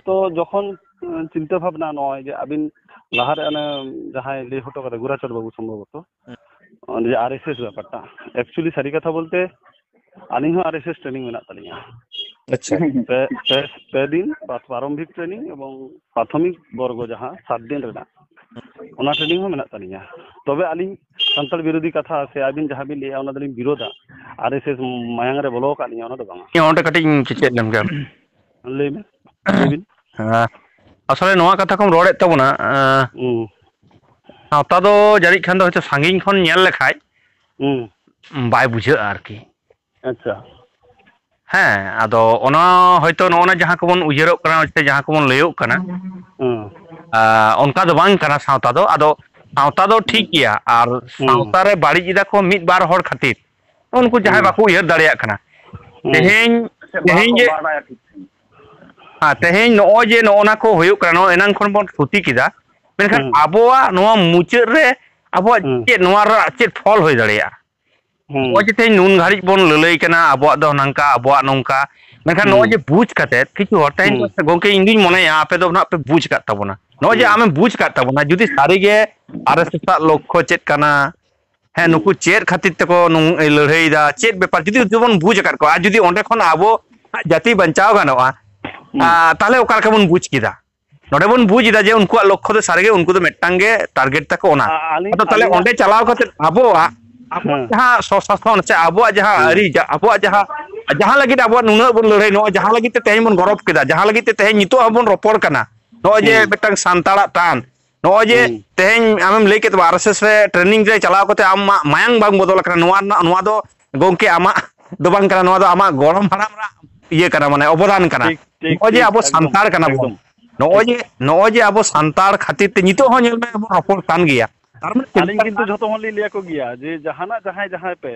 ᱛᱚ ᱡᱚᱠᱷᱚᱱ, ᱮᱸ, ᱪᱤᱱᱛᱟᱹ ᱵᱷᱟᱵᱽᱱᱟ ᱱᱚᱜᱼᱚᱭ ᱡᱮ ᱟᱹᱵᱤᱱ ᱞᱟᱦᱟᱨᱮ ᱚᱱᱮ ᱡᱟᱦᱟᱸᱭ ᱞᱟᱹᱭ ᱦᱚᱴᱚ ᱠᱟᱫᱟ ᱜᱳᱨᱟᱪᱚᱸᱫᱽ ᱵᱟᱹᱵᱩ ᱥᱚᱢᱵᱷᱚᱵᱚᱛᱚ, ᱦᱩᱸ᱾ ᱚᱱᱮ ᱡᱮ RSS ᱵᱮᱯᱟᱨᱴᱟ, actually ᱥᱟᱹᱨᱤ ᱠᱟᱛᱷᱟ ᱵᱚᱞᱛᱮ ᱟᱹᱞᱤᱧ ᱦᱚᱸ RSS training ᱢᱮᱱᱟᱜ ᱛᱟᱹᱞᱤᱧᱟ᱾ ᱟᱪᱪᱷᱟ᱾ ᱯᱮ, ᱯᱮ, ᱯᱮ ᱫᱤᱱ ᱯᱨᱟ-, ᱯᱨᱟᱨᱚᱢᱵᱷᱤᱠ training ᱮᱵᱚᱝ ᱯᱨᱟᱛᱷᱚᱢᱤᱠ ᱵᱚᱨᱜᱚ ᱡᱟᱦᱟᱸ ᱥᱟᱛ ᱫᱤᱱ ᱨᱮᱱᱟᱜ, ᱚᱱᱟ training ᱦᱚᱸ ᱢᱮᱱᱟᱜ ᱛᱟᱹᱞᱤᱧᱟ᱾ ᱛᱚᱵᱮ ᱟᱹᱞᱤᱧ ᱥᱟᱱᱛᱟᱲ ᱵᱤᱨᱳᱫᱷᱤ ᱠᱟᱛᱷᱟ ᱥᱮ ᱟᱹᱵᱤᱱ ᱡᱟᱦᱟᱸ ᱵᱤᱱ ᱞᱟᱹᱭᱮᱜᱼᱟ, ᱚᱱᱟ ᱫᱚᱞᱤᱧ ᱵᱤᱨᱳᱫᱟ᱾ RSS ᱢᱟᱭᱟᱝ ᱨᱮ ᱵᱚᱞᱚ ᱟᱠᱟᱫ ᱞᱤᱧᱟ, ᱚᱱᱟ ᱫᱚ ᱵᱟᱝᱟ᱾ ᱤᱧ ᱚᱸᱰᱮ ᱠᱟᱹᱴᱤᱡ ᱤᱧ ᱠᱮᱪᱮᱫ ᱞᱮᱱ ᱜᱮ᱾ ᱞᱟᱹᱭ ᱢᱮ, ᱞᱟᱹᱭ ᱵᱤᱱ᱾ ᱦᱮᱸ, ᱟᱥᱚᱞᱮ ᱱᱚᱣᱟ ᱠᱟᱛᱷᱟ ᱠᱚᱢ ᱨᱚᱲᱮᱫ ᱛᱟᱵᱚᱱᱟ, ᱮᱸ, ᱦᱩᱸ᱾ ᱥᱟᱶᱛᱟ ᱫᱚ ᱡᱟᱹᱱᱤᱡ ᱠᱷᱟᱱ ᱫᱚ ᱦᱚᱭᱛᱳ ᱥᱟᱺᱜᱤᱧ ᱠᱷᱚᱱ ᱧᱮᱞ ᱞᱮᱠᱷᱟᱡ ᱦᱩᱸ᱾ ᱵᱟᱭ ᱵᱩᱡᱷᱟᱹᱜᱼᱟ ᱟᱨᱠᱤ᱾ ᱟᱪᱪᱷᱟ᱾ ᱦᱮᱸ, ᱟᱫᱚ ᱚᱱᱟ ᱦᱚᱭᱛᱳ ᱱᱚᱜᱼᱚ ᱱᱟ ᱡᱟᱦᱟᱸ ᱠᱚᱵᱚᱱ ᱩᱭᱦᱟᱹᱨᱚᱜ ᱠᱟᱱᱟ ᱥᱮ ᱡᱟᱦᱟᱸ ᱠᱚᱵᱚᱱ ᱞᱟᱹᱭᱚᱜ ᱠᱟᱱᱟ, ᱦᱩᱸ᱾ ᱟᱸ, ᱚᱱᱠᱟ ᱫᱚ ᱵᱟᱝ ᱠᱟᱱᱟ ᱥᱟᱶᱛᱟ ᱫᱚ᱾ ᱟᱫᱚ ᱥᱟᱶᱛᱟ ᱫᱚ ᱴᱷᱤᱠ ᱦᱩᱸ᱾ ᱜᱮᱭᱟ, ᱟᱨ ᱦᱩᱸ᱾ ᱥᱟᱶᱛᱟ ᱨᱮ ᱵᱟᱹᱲᱤᱡ ᱮᱫᱟ ᱠᱚ ᱢᱤᱫ ᱵᱟᱨ ᱦᱚᱲ ᱠᱷᱟᱹᱛᱤᱨ, ᱩᱱᱠᱩ ᱡᱟᱦᱟᱸᱭ ᱦᱩᱸ᱾ ᱵᱟᱠᱚ ᱩᱭᱦᱟᱹᱨ ᱫᱟᱲᱮᱭᱟᱜ ᱠᱟᱱᱟ᱾ ᱦᱩᱸ᱾ ᱛᱮᱦᱮᱧ, ᱪᱮᱫ ᱵᱟᱦᱟ ᱛᱮᱦᱮᱧ ᱠᱚ ᱡᱮ ᱵᱟᱦᱟ ᱵᱟᱲᱟᱭᱟ ᱴᱷᱤᱠ ᱴᱷᱤᱠ᱾ ᱦᱮᱸ, ᱛᱮᱦᱮᱧ ᱱᱚᱜᱼᱚᱭ ᱡᱮ ᱱᱚᱜᱼᱚ ᱱᱟ ᱠᱚ ᱦᱩᱭᱩᱜ ᱠᱟᱱᱟ, ᱱᱚᱣᱟ ᱮᱱᱟᱝ ᱠᱷᱚᱱ ᱵᱚᱱ ᱛᱷᱩᱛᱤ ᱠᱮᱫᱟ, ᱢᱮᱱᱠᱷᱟᱱ ᱦᱩᱸ᱾ ᱟᱵᱚᱣᱟᱜ ᱱᱚᱣᱟ ᱢᱩᱪᱟᱹᱫ ᱨᱮ ᱟᱵᱚᱣᱟᱜ ᱦᱩᱸ᱾ ᱪᱮᱫ ᱱᱚᱣᱟ ᱨᱮᱱᱟᱜ ᱪᱮᱫ ᱯᱷᱚᱞ ᱦᱩᱭ ᱫᱟᱲᱮᱭᱟᱜᱼᱟ? ᱦᱩᱸ᱾ ᱱᱚᱜᱼᱚᱭ ᱡᱮ ᱛᱮᱦᱮᱧ ᱱᱩᱱ ᱜᱷᱟᱹᱲᱤᱡ ᱵᱚᱱ ᱞᱟᱹᱞᱟᱹᱭ ᱠᱟᱱᱟ, ᱟᱵᱚᱣᱟᱜ ᱫᱚ ᱱᱚᱝᱠᱟ, ᱟᱵᱚᱣᱟᱜ ᱱᱚᱝᱠᱟ, ᱢᱮᱱᱠᱷᱟᱱ ᱱᱚᱜᱼᱚᱭ ᱦᱩᱸ᱾ ᱡᱮ ᱵᱩᱡᱽ ᱠᱟᱛᱮᱫ ᱠᱤᱪᱷᱩ ᱦᱚᱲ ᱛᱮᱦᱮᱧ ᱦᱩᱸ᱾ ᱠᱚ, ᱜᱚᱝᱠᱮ, ᱤᱧ ᱫᱩᱧ ᱢᱚᱱᱮᱭᱟ ᱟᱯᱮ ᱫᱚ ᱱᱟᱦᱟᱜ ᱯᱮ ᱵᱩᱡᱽ ᱟᱠᱟᱫ ᱛᱟᱵᱚᱱᱟ᱾ ᱱᱚᱜᱼᱚᱭ ᱡᱮ ᱦᱩᱸ᱾ ᱟᱢᱮᱢ ᱵᱩᱡᱽ ᱟᱠᱟᱫ ᱛᱟᱵᱚᱱᱟ, ᱡᱩᱫᱤ ᱥᱟᱹᱨᱤᱜᱮ RSS ᱟᱜ ᱞᱚᱠᱠᱷᱚ ᱪᱮᱫ ᱠᱟᱱᱟ, ᱦᱮᱸ, ᱱᱩᱠᱩ ᱪᱮᱫ ᱠᱷᱟᱹᱛᱤᱨ ᱛᱮᱠᱚ ᱱᱩᱝ-, ᱞᱟᱹᱲᱦᱟᱹᱭ ᱫᱟ, ᱪᱮᱫ ᱵᱮᱯᱟᱨ, ᱡᱩᱫᱤ ᱩᱱᱠᱩ ᱵᱚᱱ ᱵᱩᱡᱽ ᱟᱠᱟᱫ ᱠᱚᱣᱟ, ᱟᱨ ᱡᱩᱫᱤ ᱚᱸᱰᱮ ᱠᱷᱚᱱ ᱟᱵᱚ ᱡᱟᱹᱛᱤ ᱵᱟᱧᱪᱟᱣ ᱜᱟᱱᱚᱜᱼᱟ, ᱦᱩᱸ᱾ ᱟ, ᱛᱟᱦᱞᱮ ᱚᱠᱟ ᱞᱮᱠᱟ ᱵᱚᱱ ᱵᱩᱡᱽ ᱠᱮᱫᱟ? ᱱᱚᱰᱮ ᱵᱚᱱ ᱵᱩᱡᱽ ᱮᱫᱟ ᱡᱮ ᱩᱱᱠᱩᱣᱟᱜ ᱞᱚᱠᱠᱷᱚ ᱫᱚ ᱥᱟᱹᱨᱤᱜᱮ ᱩᱱᱠᱩ ᱫᱚ ᱢᱤᱫᱴᱟᱝ ᱜᱮ target ᱛᱟᱠᱚ ᱚᱱᱟ᱾ ᱟ-, ᱟᱹᱞᱤᱧ, ᱟᱫᱚ ᱛᱟᱦᱞᱮ ᱟᱹᱞᱤᱧᱟᱜ ᱚᱸᱰᱮ ᱪᱟᱞᱟᱣ ᱠᱟᱛᱮ ᱟᱵᱚᱣᱟᱜ, ᱟᱵᱚᱣᱟᱜ ᱦᱮᱸ᱾ ᱡᱟᱦᱟᱸ ᱥᱚᱥᱟᱥᱚᱱ ᱥᱮ ᱟᱵᱚᱣᱟᱜ ᱡᱟᱦᱟᱸ ᱦᱮᱸ᱾ ᱟᱹᱨᱤ, ᱡᱟ-, ᱟᱵᱚᱣᱟᱜ ᱡᱟᱦᱟᱸ, ᱡᱟᱦᱟᱸ ᱞᱟᱹᱜᱤᱫ ᱟᱵᱚᱣᱟᱜ ᱱᱩᱱᱟᱹᱜ ᱵᱚᱱ ᱞᱟᱹᱲᱦᱟᱹᱭ, ᱱᱚᱜᱼᱚᱭ ᱡᱟᱦᱟᱸ ᱞᱟᱹᱜᱤᱫ ᱛᱮ ᱛᱮᱦᱮᱧ ᱵᱚᱱ ᱜᱚᱨᱚᱵᱽ ᱠᱮᱫᱟ, ᱡᱟᱦᱟᱸ ᱞᱟᱹᱜᱤᱫ ᱛᱮ ᱛᱮᱦᱮᱧ ᱱᱤᱛᱚᱜ ᱦᱚᱸᱵᱚᱱ ᱨᱚᱯᱚᱲ ᱠᱟᱱᱟ, ᱱᱚᱜᱼᱚᱭ ᱡᱮ ᱦᱩᱸ᱾ ᱢᱤᱫᱴᱟᱝ ᱥᱟᱱᱛᱟᱲᱟᱜ ᱴᱟᱱ, ᱱᱚᱜᱼᱚᱭ ᱡᱮ ᱦᱩᱸ᱾ ᱛᱮᱦᱮᱧ ᱟᱢᱮᱢ ᱞᱟᱹᱭ ᱠᱮᱫ ᱛᱟᱵᱚᱱᱟ, ᱟᱨ ᱮᱥ ᱮᱥ ᱨᱮ training ᱨᱮ ᱪᱟᱞᱟᱣ ᱠᱟᱛᱮ ᱟᱢ ᱢᱟ-, ᱢᱟᱭᱟᱝ ᱵᱟᱝ ᱵᱚᱫᱚᱞ ᱟᱠᱟᱱᱟ, ᱱᱚᱣᱟ ᱨᱮᱱᱟᱜ, ᱱᱚᱣᱟ ᱫᱚ ᱜᱚᱝᱠᱮ ᱟᱢᱟᱜ ᱫᱚ ᱵᱟᱝ ᱠᱟᱱᱟ, ᱱᱚᱣᱟ ᱫᱚ ᱟᱢᱟᱜ ᱜᱚᱲᱚᱢ ᱦᱟᱲᱟᱢ ᱨᱮᱱᱟᱜ ᱤᱭᱟᱹ ᱠᱟᱱᱟ, ᱢᱟᱱᱮ ᱚᱵᱚᱫᱟᱱ ᱠᱟᱱᱟ᱾ ᱴᱷᱤᱠ, ᱴᱷᱤᱠ, ᱱᱚᱜᱼᱚᱭ ᱡᱮ ᱴᱷᱤᱠ, ᱟᱵᱚ ᱮᱠᱫᱚᱢ, ᱥᱟᱱᱛᱟᱲ ᱠᱟᱱᱟ ᱵᱚᱱ, ᱮᱠᱫᱚᱢ᱾ ᱱᱚᱜᱼᱚᱭ ᱴᱷᱤᱠ᱾ ᱡᱮ, ᱱᱚᱜᱼᱚᱭ ᱡᱮ ᱟᱵᱚ ᱥᱟᱱᱛᱟᱲ ᱠᱷᱟᱹᱛᱤᱨ ᱛᱮ ᱱᱤᱛᱚᱜ ᱦᱚᱸ ᱧᱮᱞ ᱢᱮ ᱵᱚᱱ ᱨᱚᱯᱚᱲ ᱠᱟᱱ ᱜᱮᱭᱟ, ᱛᱟᱨ ᱢᱟᱱᱮ ᱪᱮᱫ ᱟᱹᱞᱤᱧ ᱞᱮᱠᱟ ᱠᱤᱱᱛᱩ ᱡᱷᱚᱛᱚ ᱦᱚᱲ ᱞᱤᱧ ᱞᱟᱹᱭ ᱟᱠᱚ ᱜᱮᱭᱟ ᱡᱮ ᱡᱟᱦᱟᱱᱟᱜ ᱡᱟᱦᱟᱸᱭ ᱡᱟᱦᱟᱸᱭ ᱯᱮ,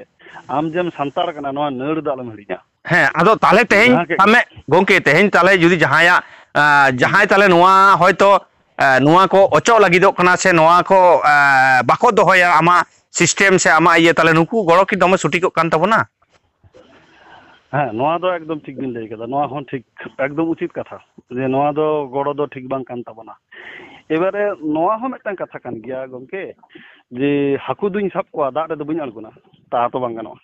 ᱟᱢ ᱡᱮᱢ ᱥᱟᱱᱛᱟᱲ ᱠᱟᱱᱟ ᱱᱚᱣᱟ ᱱᱟᱹᱲ ᱫᱚ ᱟᱞᱚᱢ ᱦᱤᱲᱤᱧᱟ᱾ ᱦᱮᱸ, ᱟᱫᱚ ᱛᱟᱦᱞᱮ ᱛᱮᱦᱮᱧ ᱡᱟᱦᱟᱸ ᱠᱮ- ᱥᱟᱵ ᱢᱮ ᱜᱚᱝᱠᱮ, ᱛᱮᱦᱮᱧ ᱛᱟᱦᱞᱮ ᱡᱩᱫᱤ ᱡᱟᱦᱟᱸᱭᱟᱜ, ᱟ, ᱦᱩᱸ᱾ ᱡᱟᱦᱟᱸᱭ ᱛᱟᱦᱞᱮ ᱱᱚᱣᱟ ᱦᱚᱭᱛᱚ, ᱟ, ᱱᱚᱣᱟ ᱠᱚ ᱚᱪᱚᱜ ᱞᱟᱹᱜᱤᱫᱚᱜ ᱠᱟᱱᱟ ᱥᱮ ᱱᱚᱣᱟ ᱠᱚ, ᱟ, ᱵᱟᱠᱚ ᱫᱚᱦᱚᱭᱟ ᱟᱢᱟᱜ system ᱥᱮ ᱟᱢᱟᱜ ᱤᱭᱟᱹ, ᱛᱟᱦᱞᱮ ᱱᱩᱠᱩ ᱜᱚᱲᱚ ᱠᱤ ᱫᱚᱢᱮ ᱥᱚᱴᱷᱤᱠᱚᱜ ᱠᱟᱱ ᱛᱟᱵᱚᱱᱟ? ᱦᱮᱸ, ᱱᱚᱣᱟ ᱫᱚ ᱮᱠᱫᱚᱢ ᱴᱷᱤᱠ ᱵᱤᱱ ᱞᱟᱹᱭ ᱠᱟᱫᱟ᱾ ᱱᱚᱣᱟ ᱦᱚᱸ ᱴᱷᱤᱠ, ᱮᱠᱫᱚᱢ ᱩᱪᱤᱛ ᱠᱟᱛᱷᱟ ᱡᱮ ᱱᱚᱣᱟ ᱫᱚ ᱜᱚᱲᱚ ᱫᱚ ᱴᱷᱤᱠ ᱵᱟᱝ ᱠᱟᱱ ᱛᱟᱵᱚᱱᱟ᱾ ᱮᱵᱟᱨᱮ ᱱᱚᱣᱟ ᱦᱚᱸ ᱢᱤᱫᱴᱟᱝ ᱠᱟᱛᱷᱟ ᱠᱟᱱ ᱜᱮᱭᱟ ᱜᱚᱝᱠᱮ, ᱡᱮ ᱦᱟᱹᱠᱩ ᱫᱩᱧ ᱥᱟᱵ ᱠᱚᱣᱟ, ᱫᱟᱜ ᱨᱮᱫᱚ ᱵᱟᱹᱧ ᱟᱬᱜᱚᱱᱟ, ᱛᱟ ᱛᱚ ᱵᱟᱝ ᱜᱟᱱᱚᱜᱼᱟ᱾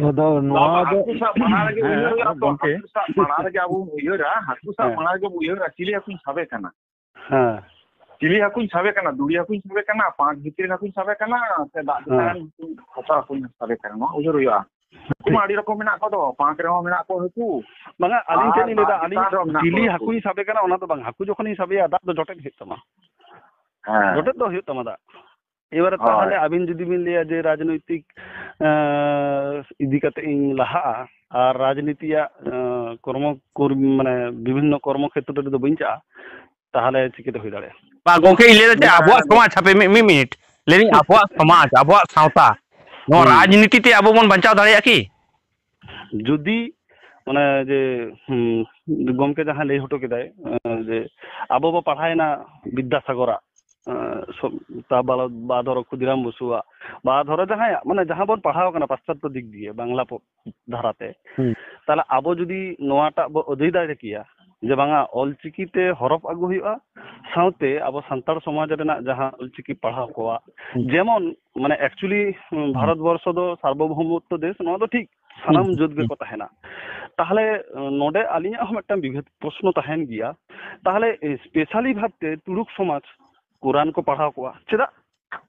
ᱟᱫᱚ ᱱᱚᱣᱟ ᱵᱟᱵᱟ, ᱫᱚ ᱦᱟᱹᱠᱩ ᱥᱟᱵ ᱢᱟᱲᱟᱝ ᱨᱮᱜᱮ ᱦᱮᱸ, ᱩᱭᱦᱟᱹᱨ ᱦᱩᱭᱩᱜᱼᱟ ᱛᱚ, ᱜᱚᱝᱠᱮ᱾ ᱦᱟᱹᱠᱩ ᱥᱟᱵ ᱢᱟᱲᱟᱝ ᱨᱮᱜᱮ ᱟᱵᱚ ᱵᱚᱱ ᱩᱭᱦᱟᱹᱨᱟ, ᱦᱟᱹᱠᱩ ᱥᱟᱵ ᱦᱮᱸ᱾ ᱢᱟᱲᱟᱝ ᱨᱮᱜᱮ ᱵᱚᱱ ᱩᱭᱦᱟᱹᱨᱟ, ᱪᱤᱞᱤ ᱦᱟᱹᱠᱩᱧ ᱥᱟᱵᱮ ᱠᱟᱱᱟ᱾ ᱦᱮᱸ᱾ ᱪᱤᱞᱤ ᱦᱟᱹᱠᱩᱧ ᱥᱟᱵᱮ ᱠᱟᱱᱟ, ᱫᱩᱲᱤ ᱦᱟᱹᱠᱩᱧ ᱥᱟᱵᱮ ᱠᱟᱱᱟ, ᱯᱟᱸᱠ ᱵᱷᱤᱛᱤᱨ ᱨᱮᱱ ᱦᱟᱹᱠᱩᱧ ᱥᱟᱵᱮ ᱠᱟᱱᱟ, ᱥᱮ ᱫᱟᱜ ᱪᱮᱛᱟᱱ ᱦᱮᱸ᱾ ᱨᱮᱱ ᱦᱟᱹᱠᱩ, ᱦᱟᱥᱟ ᱦᱟᱹᱠᱩᱧ ᱥᱟᱵᱮ ᱠᱟᱱᱟ, ᱱᱚᱣᱟ ᱩᱭᱦᱟᱹᱨ ᱦᱩᱭᱩᱜᱼᱟ᱾ ᱦᱟᱹᱠᱩ ᱢᱟ ᱟᱹᱰᱤ ᱨᱚᱠᱚᱢ ᱢᱮᱱᱟᱜ ᱠᱚᱣᱟ ᱫᱚ, ᱯᱟᱸᱠ ᱨᱮᱦᱚᱸ ᱢᱮᱱᱟᱜ ᱠᱚᱣᱟ ᱦᱟᱹᱠᱩ᱾ ᱵᱟᱝᱟ, ᱟᱹᱞᱤᱧ ᱟᱨ ᱪᱮᱫ ᱞᱤᱧ ᱫᱟᱜ ᱞᱟᱹᱭᱫᱟ, ᱟᱹᱞᱤᱧ ᱪᱮᱛᱟᱱ ᱨᱮᱦᱚᱸ ᱢᱮᱱᱟᱜ ᱪᱤᱞᱤ ᱠᱚᱣᱟ ᱦᱟᱹᱠᱩ᱾ ᱦᱟᱹᱠᱩᱧ ᱥᱟᱵᱮ ᱠᱟᱱᱟ ᱚᱱᱟ ᱫᱚ ᱵᱟᱝ, ᱦᱟᱹᱠᱩ ᱡᱚᱠᱷᱚᱱᱤᱧ ᱥᱟᱵᱮᱭᱟ ᱫᱟᱜ ᱫᱚ ᱡᱚᱴᱮᱫ ᱦᱩᱭᱩᱜ ᱛᱟᱢᱟ᱾ ᱦᱮᱸ᱾ ᱡᱚᱴᱮᱫ ᱫᱚ ᱦᱩᱭᱩᱜ ᱛᱟᱢᱟ ᱫᱟᱜ᱾ ᱮᱵᱟᱨᱮ ᱦᱳᱭ᱾ ᱛᱟᱦᱚᱞᱮ ᱟᱹᱵᱤᱱ ᱡᱩᱫᱤ ᱵᱤᱱ ᱞᱟᱹᱭᱟ ᱡᱮ ᱨᱟᱡᱽᱱᱳᱭᱛᱤᱠ, ᱮᱸ, ᱤᱫᱤ ᱠᱟᱛᱮ ᱤᱧ ᱞᱟᱦᱟᱜᱼᱟ ᱟᱨ ᱨᱟᱡᱽᱱᱤᱛᱤᱭᱟᱜ, ᱮᱸ, ᱠᱚᱨᱢᱚ ᱠᱚᱨᱢ-, ᱢᱟᱱᱮ ᱵᱤᱵᱷᱤᱱᱱᱚ ᱠᱚᱨᱢᱚ ᱠᱷᱮᱛᱨᱚ ᱨᱮᱫᱚ ᱵᱟᱹᱧ ᱪᱟᱜᱼᱟ, ᱛᱟᱦᱚᱞᱮ ᱪᱤᱠᱟᱹᱛᱮ ᱦᱩᱭ ᱫᱟᱲᱮᱭᱟᱜᱼᱟ? ᱵᱟᱝ, ᱜᱚᱝᱠᱮ, ᱤᱧ ᱞᱟᱹᱭ ᱫᱟ ᱪᱮᱫ, ᱵᱟᱝ, ᱟᱵᱚᱣᱟᱜ ᱜᱚᱝᱠᱮ᱾ ᱥᱚᱢᱟᱡᱽ, ᱦᱟᱯᱮ ᱢᱤᱫ, ᱢᱤᱫ ᱢᱤᱱᱤᱴ᱾ ᱞᱟᱹᱭ ᱫᱟᱹᱧ ᱟᱵᱚᱣᱟᱜ ᱥᱚᱢᱟᱡᱽ, ᱟᱵᱚᱣᱟᱜ ᱥᱟᱶᱛᱟ, ᱱᱚᱣᱟ ᱦᱩᱸ᱾ ᱨᱟᱡᱽᱱᱤᱛᱤ ᱛᱮ ᱟᱵᱚ ᱵᱚᱱ ᱵᱟᱧᱪᱟᱣ ᱫᱟᱲᱮᱭᱟᱜᱼᱟ ᱠᱤ? ᱡᱩᱫᱤ ᱚᱱᱮ ᱡᱮ, ᱦᱩᱸ, ᱜᱚᱢᱠᱮ ᱡᱟᱦᱟᱸᱭ ᱞᱟᱹᱭ ᱦᱚᱴᱚ ᱠᱮᱫᱟᱭ, ᱮᱸ, ᱡᱮ ᱟᱵᱚ ᱵᱚ ᱯᱟᱲᱦᱟᱣᱮᱱᱟ ᱵᱤᱫᱽᱫᱟᱥᱟᱜᱚᱨᱟᱜ, ᱮᱸ, ᱥᱚ-, ᱛᱟ ᱵᱟᱞᱟ-, ᱵᱟ ᱫᱷᱚᱨᱚ ᱠᱷᱩᱫᱤᱨᱟᱢ ᱵᱚᱥᱩᱣᱟᱜ, ᱵᱟ ᱫᱷᱚᱨᱚ ᱡᱟᱦᱟᱸᱭᱟᱜ, ᱢᱟᱱᱮ ᱡᱟᱦᱟᱸ ᱵᱚᱱ ᱯᱟᱲᱦᱟᱣ ᱠᱟᱱᱟ ᱯᱟᱥᱪᱟᱛᱛᱚ ᱫᱤᱠ ᱫᱤᱭᱮ, ᱵᱟᱝᱞᱟ ᱯᱚ-, ᱫᱷᱟᱨᱟᱛᱮ, ᱦᱩᱸ᱾ ᱛᱟᱦᱞᱮ ᱟᱵᱚ ᱡᱩᱫᱤ ᱱᱚᱣᱟᱴᱟᱜ ᱵᱚ ᱟᱹᱫᱟᱹᱭ ᱫᱟᱲᱮ ᱠᱮᱭᱟ, ᱡᱮ ᱵᱟᱝᱟ, ᱚᱞᱪᱤᱠᱤ ᱛᱮ ᱦᱚᱨᱚᱯ ᱟᱹᱜᱩ ᱦᱩᱭᱩᱜᱼᱟ, ᱥᱟᱶᱛᱮ ᱟᱵᱚ ᱥᱟᱱᱛᱟᱲ ᱥᱚᱢᱟᱡᱽ ᱨᱮᱱᱟᱜ ᱡᱟᱦᱟᱸ ᱚᱞᱪᱤᱠᱤ ᱯᱟᱲᱦᱟᱣ ᱠᱚᱣᱟᱜ, ᱦᱩᱸ᱾ ᱡᱮᱢᱚᱱ, ᱢᱟᱱᱮ, actually, ᱦᱩᱸ, ᱦᱩᱸ᱾ ᱵᱷᱟᱨᱚᱛ ᱵᱚᱨᱥᱚ ᱫᱚ ᱥᱟᱨᱵᱚᱵᱷᱳᱣᱢᱚᱛᱛᱚ ᱫᱮᱥ, ᱱᱚᱣᱟ ᱫᱚ ᱴᱷᱤᱠ, ᱥᱟᱱᱟᱢ ᱦᱩᱸ, ᱡᱟᱹᱛ ᱦᱩᱸ᱾ ᱜᱮᱠᱚ ᱛᱟᱦᱮᱱᱟ᱾ ᱛᱟᱦᱚᱞᱮ, ᱱᱚᱰᱮ ᱟᱹᱞᱤᱧᱟᱜ ᱦᱚᱸ ᱢᱤᱫᱴᱟᱝ ᱵᱤᱵᱷᱮᱫ ᱯᱨᱚᱥᱱᱚ ᱛᱟᱦᱮᱱ ᱜᱮᱭᱟ, ᱛᱟᱦᱚᱞᱮ specially ᱵᱷᱟᱵᱽᱛᱮ ᱛᱩᱲᱩᱠ ᱥᱚᱢᱟᱡᱽ ᱠᱳᱨᱟᱱ ᱠᱚ ᱯᱟᱲᱦᱟᱣ ᱠᱚᱣᱟ, ᱪᱮᱫᱟᱜ?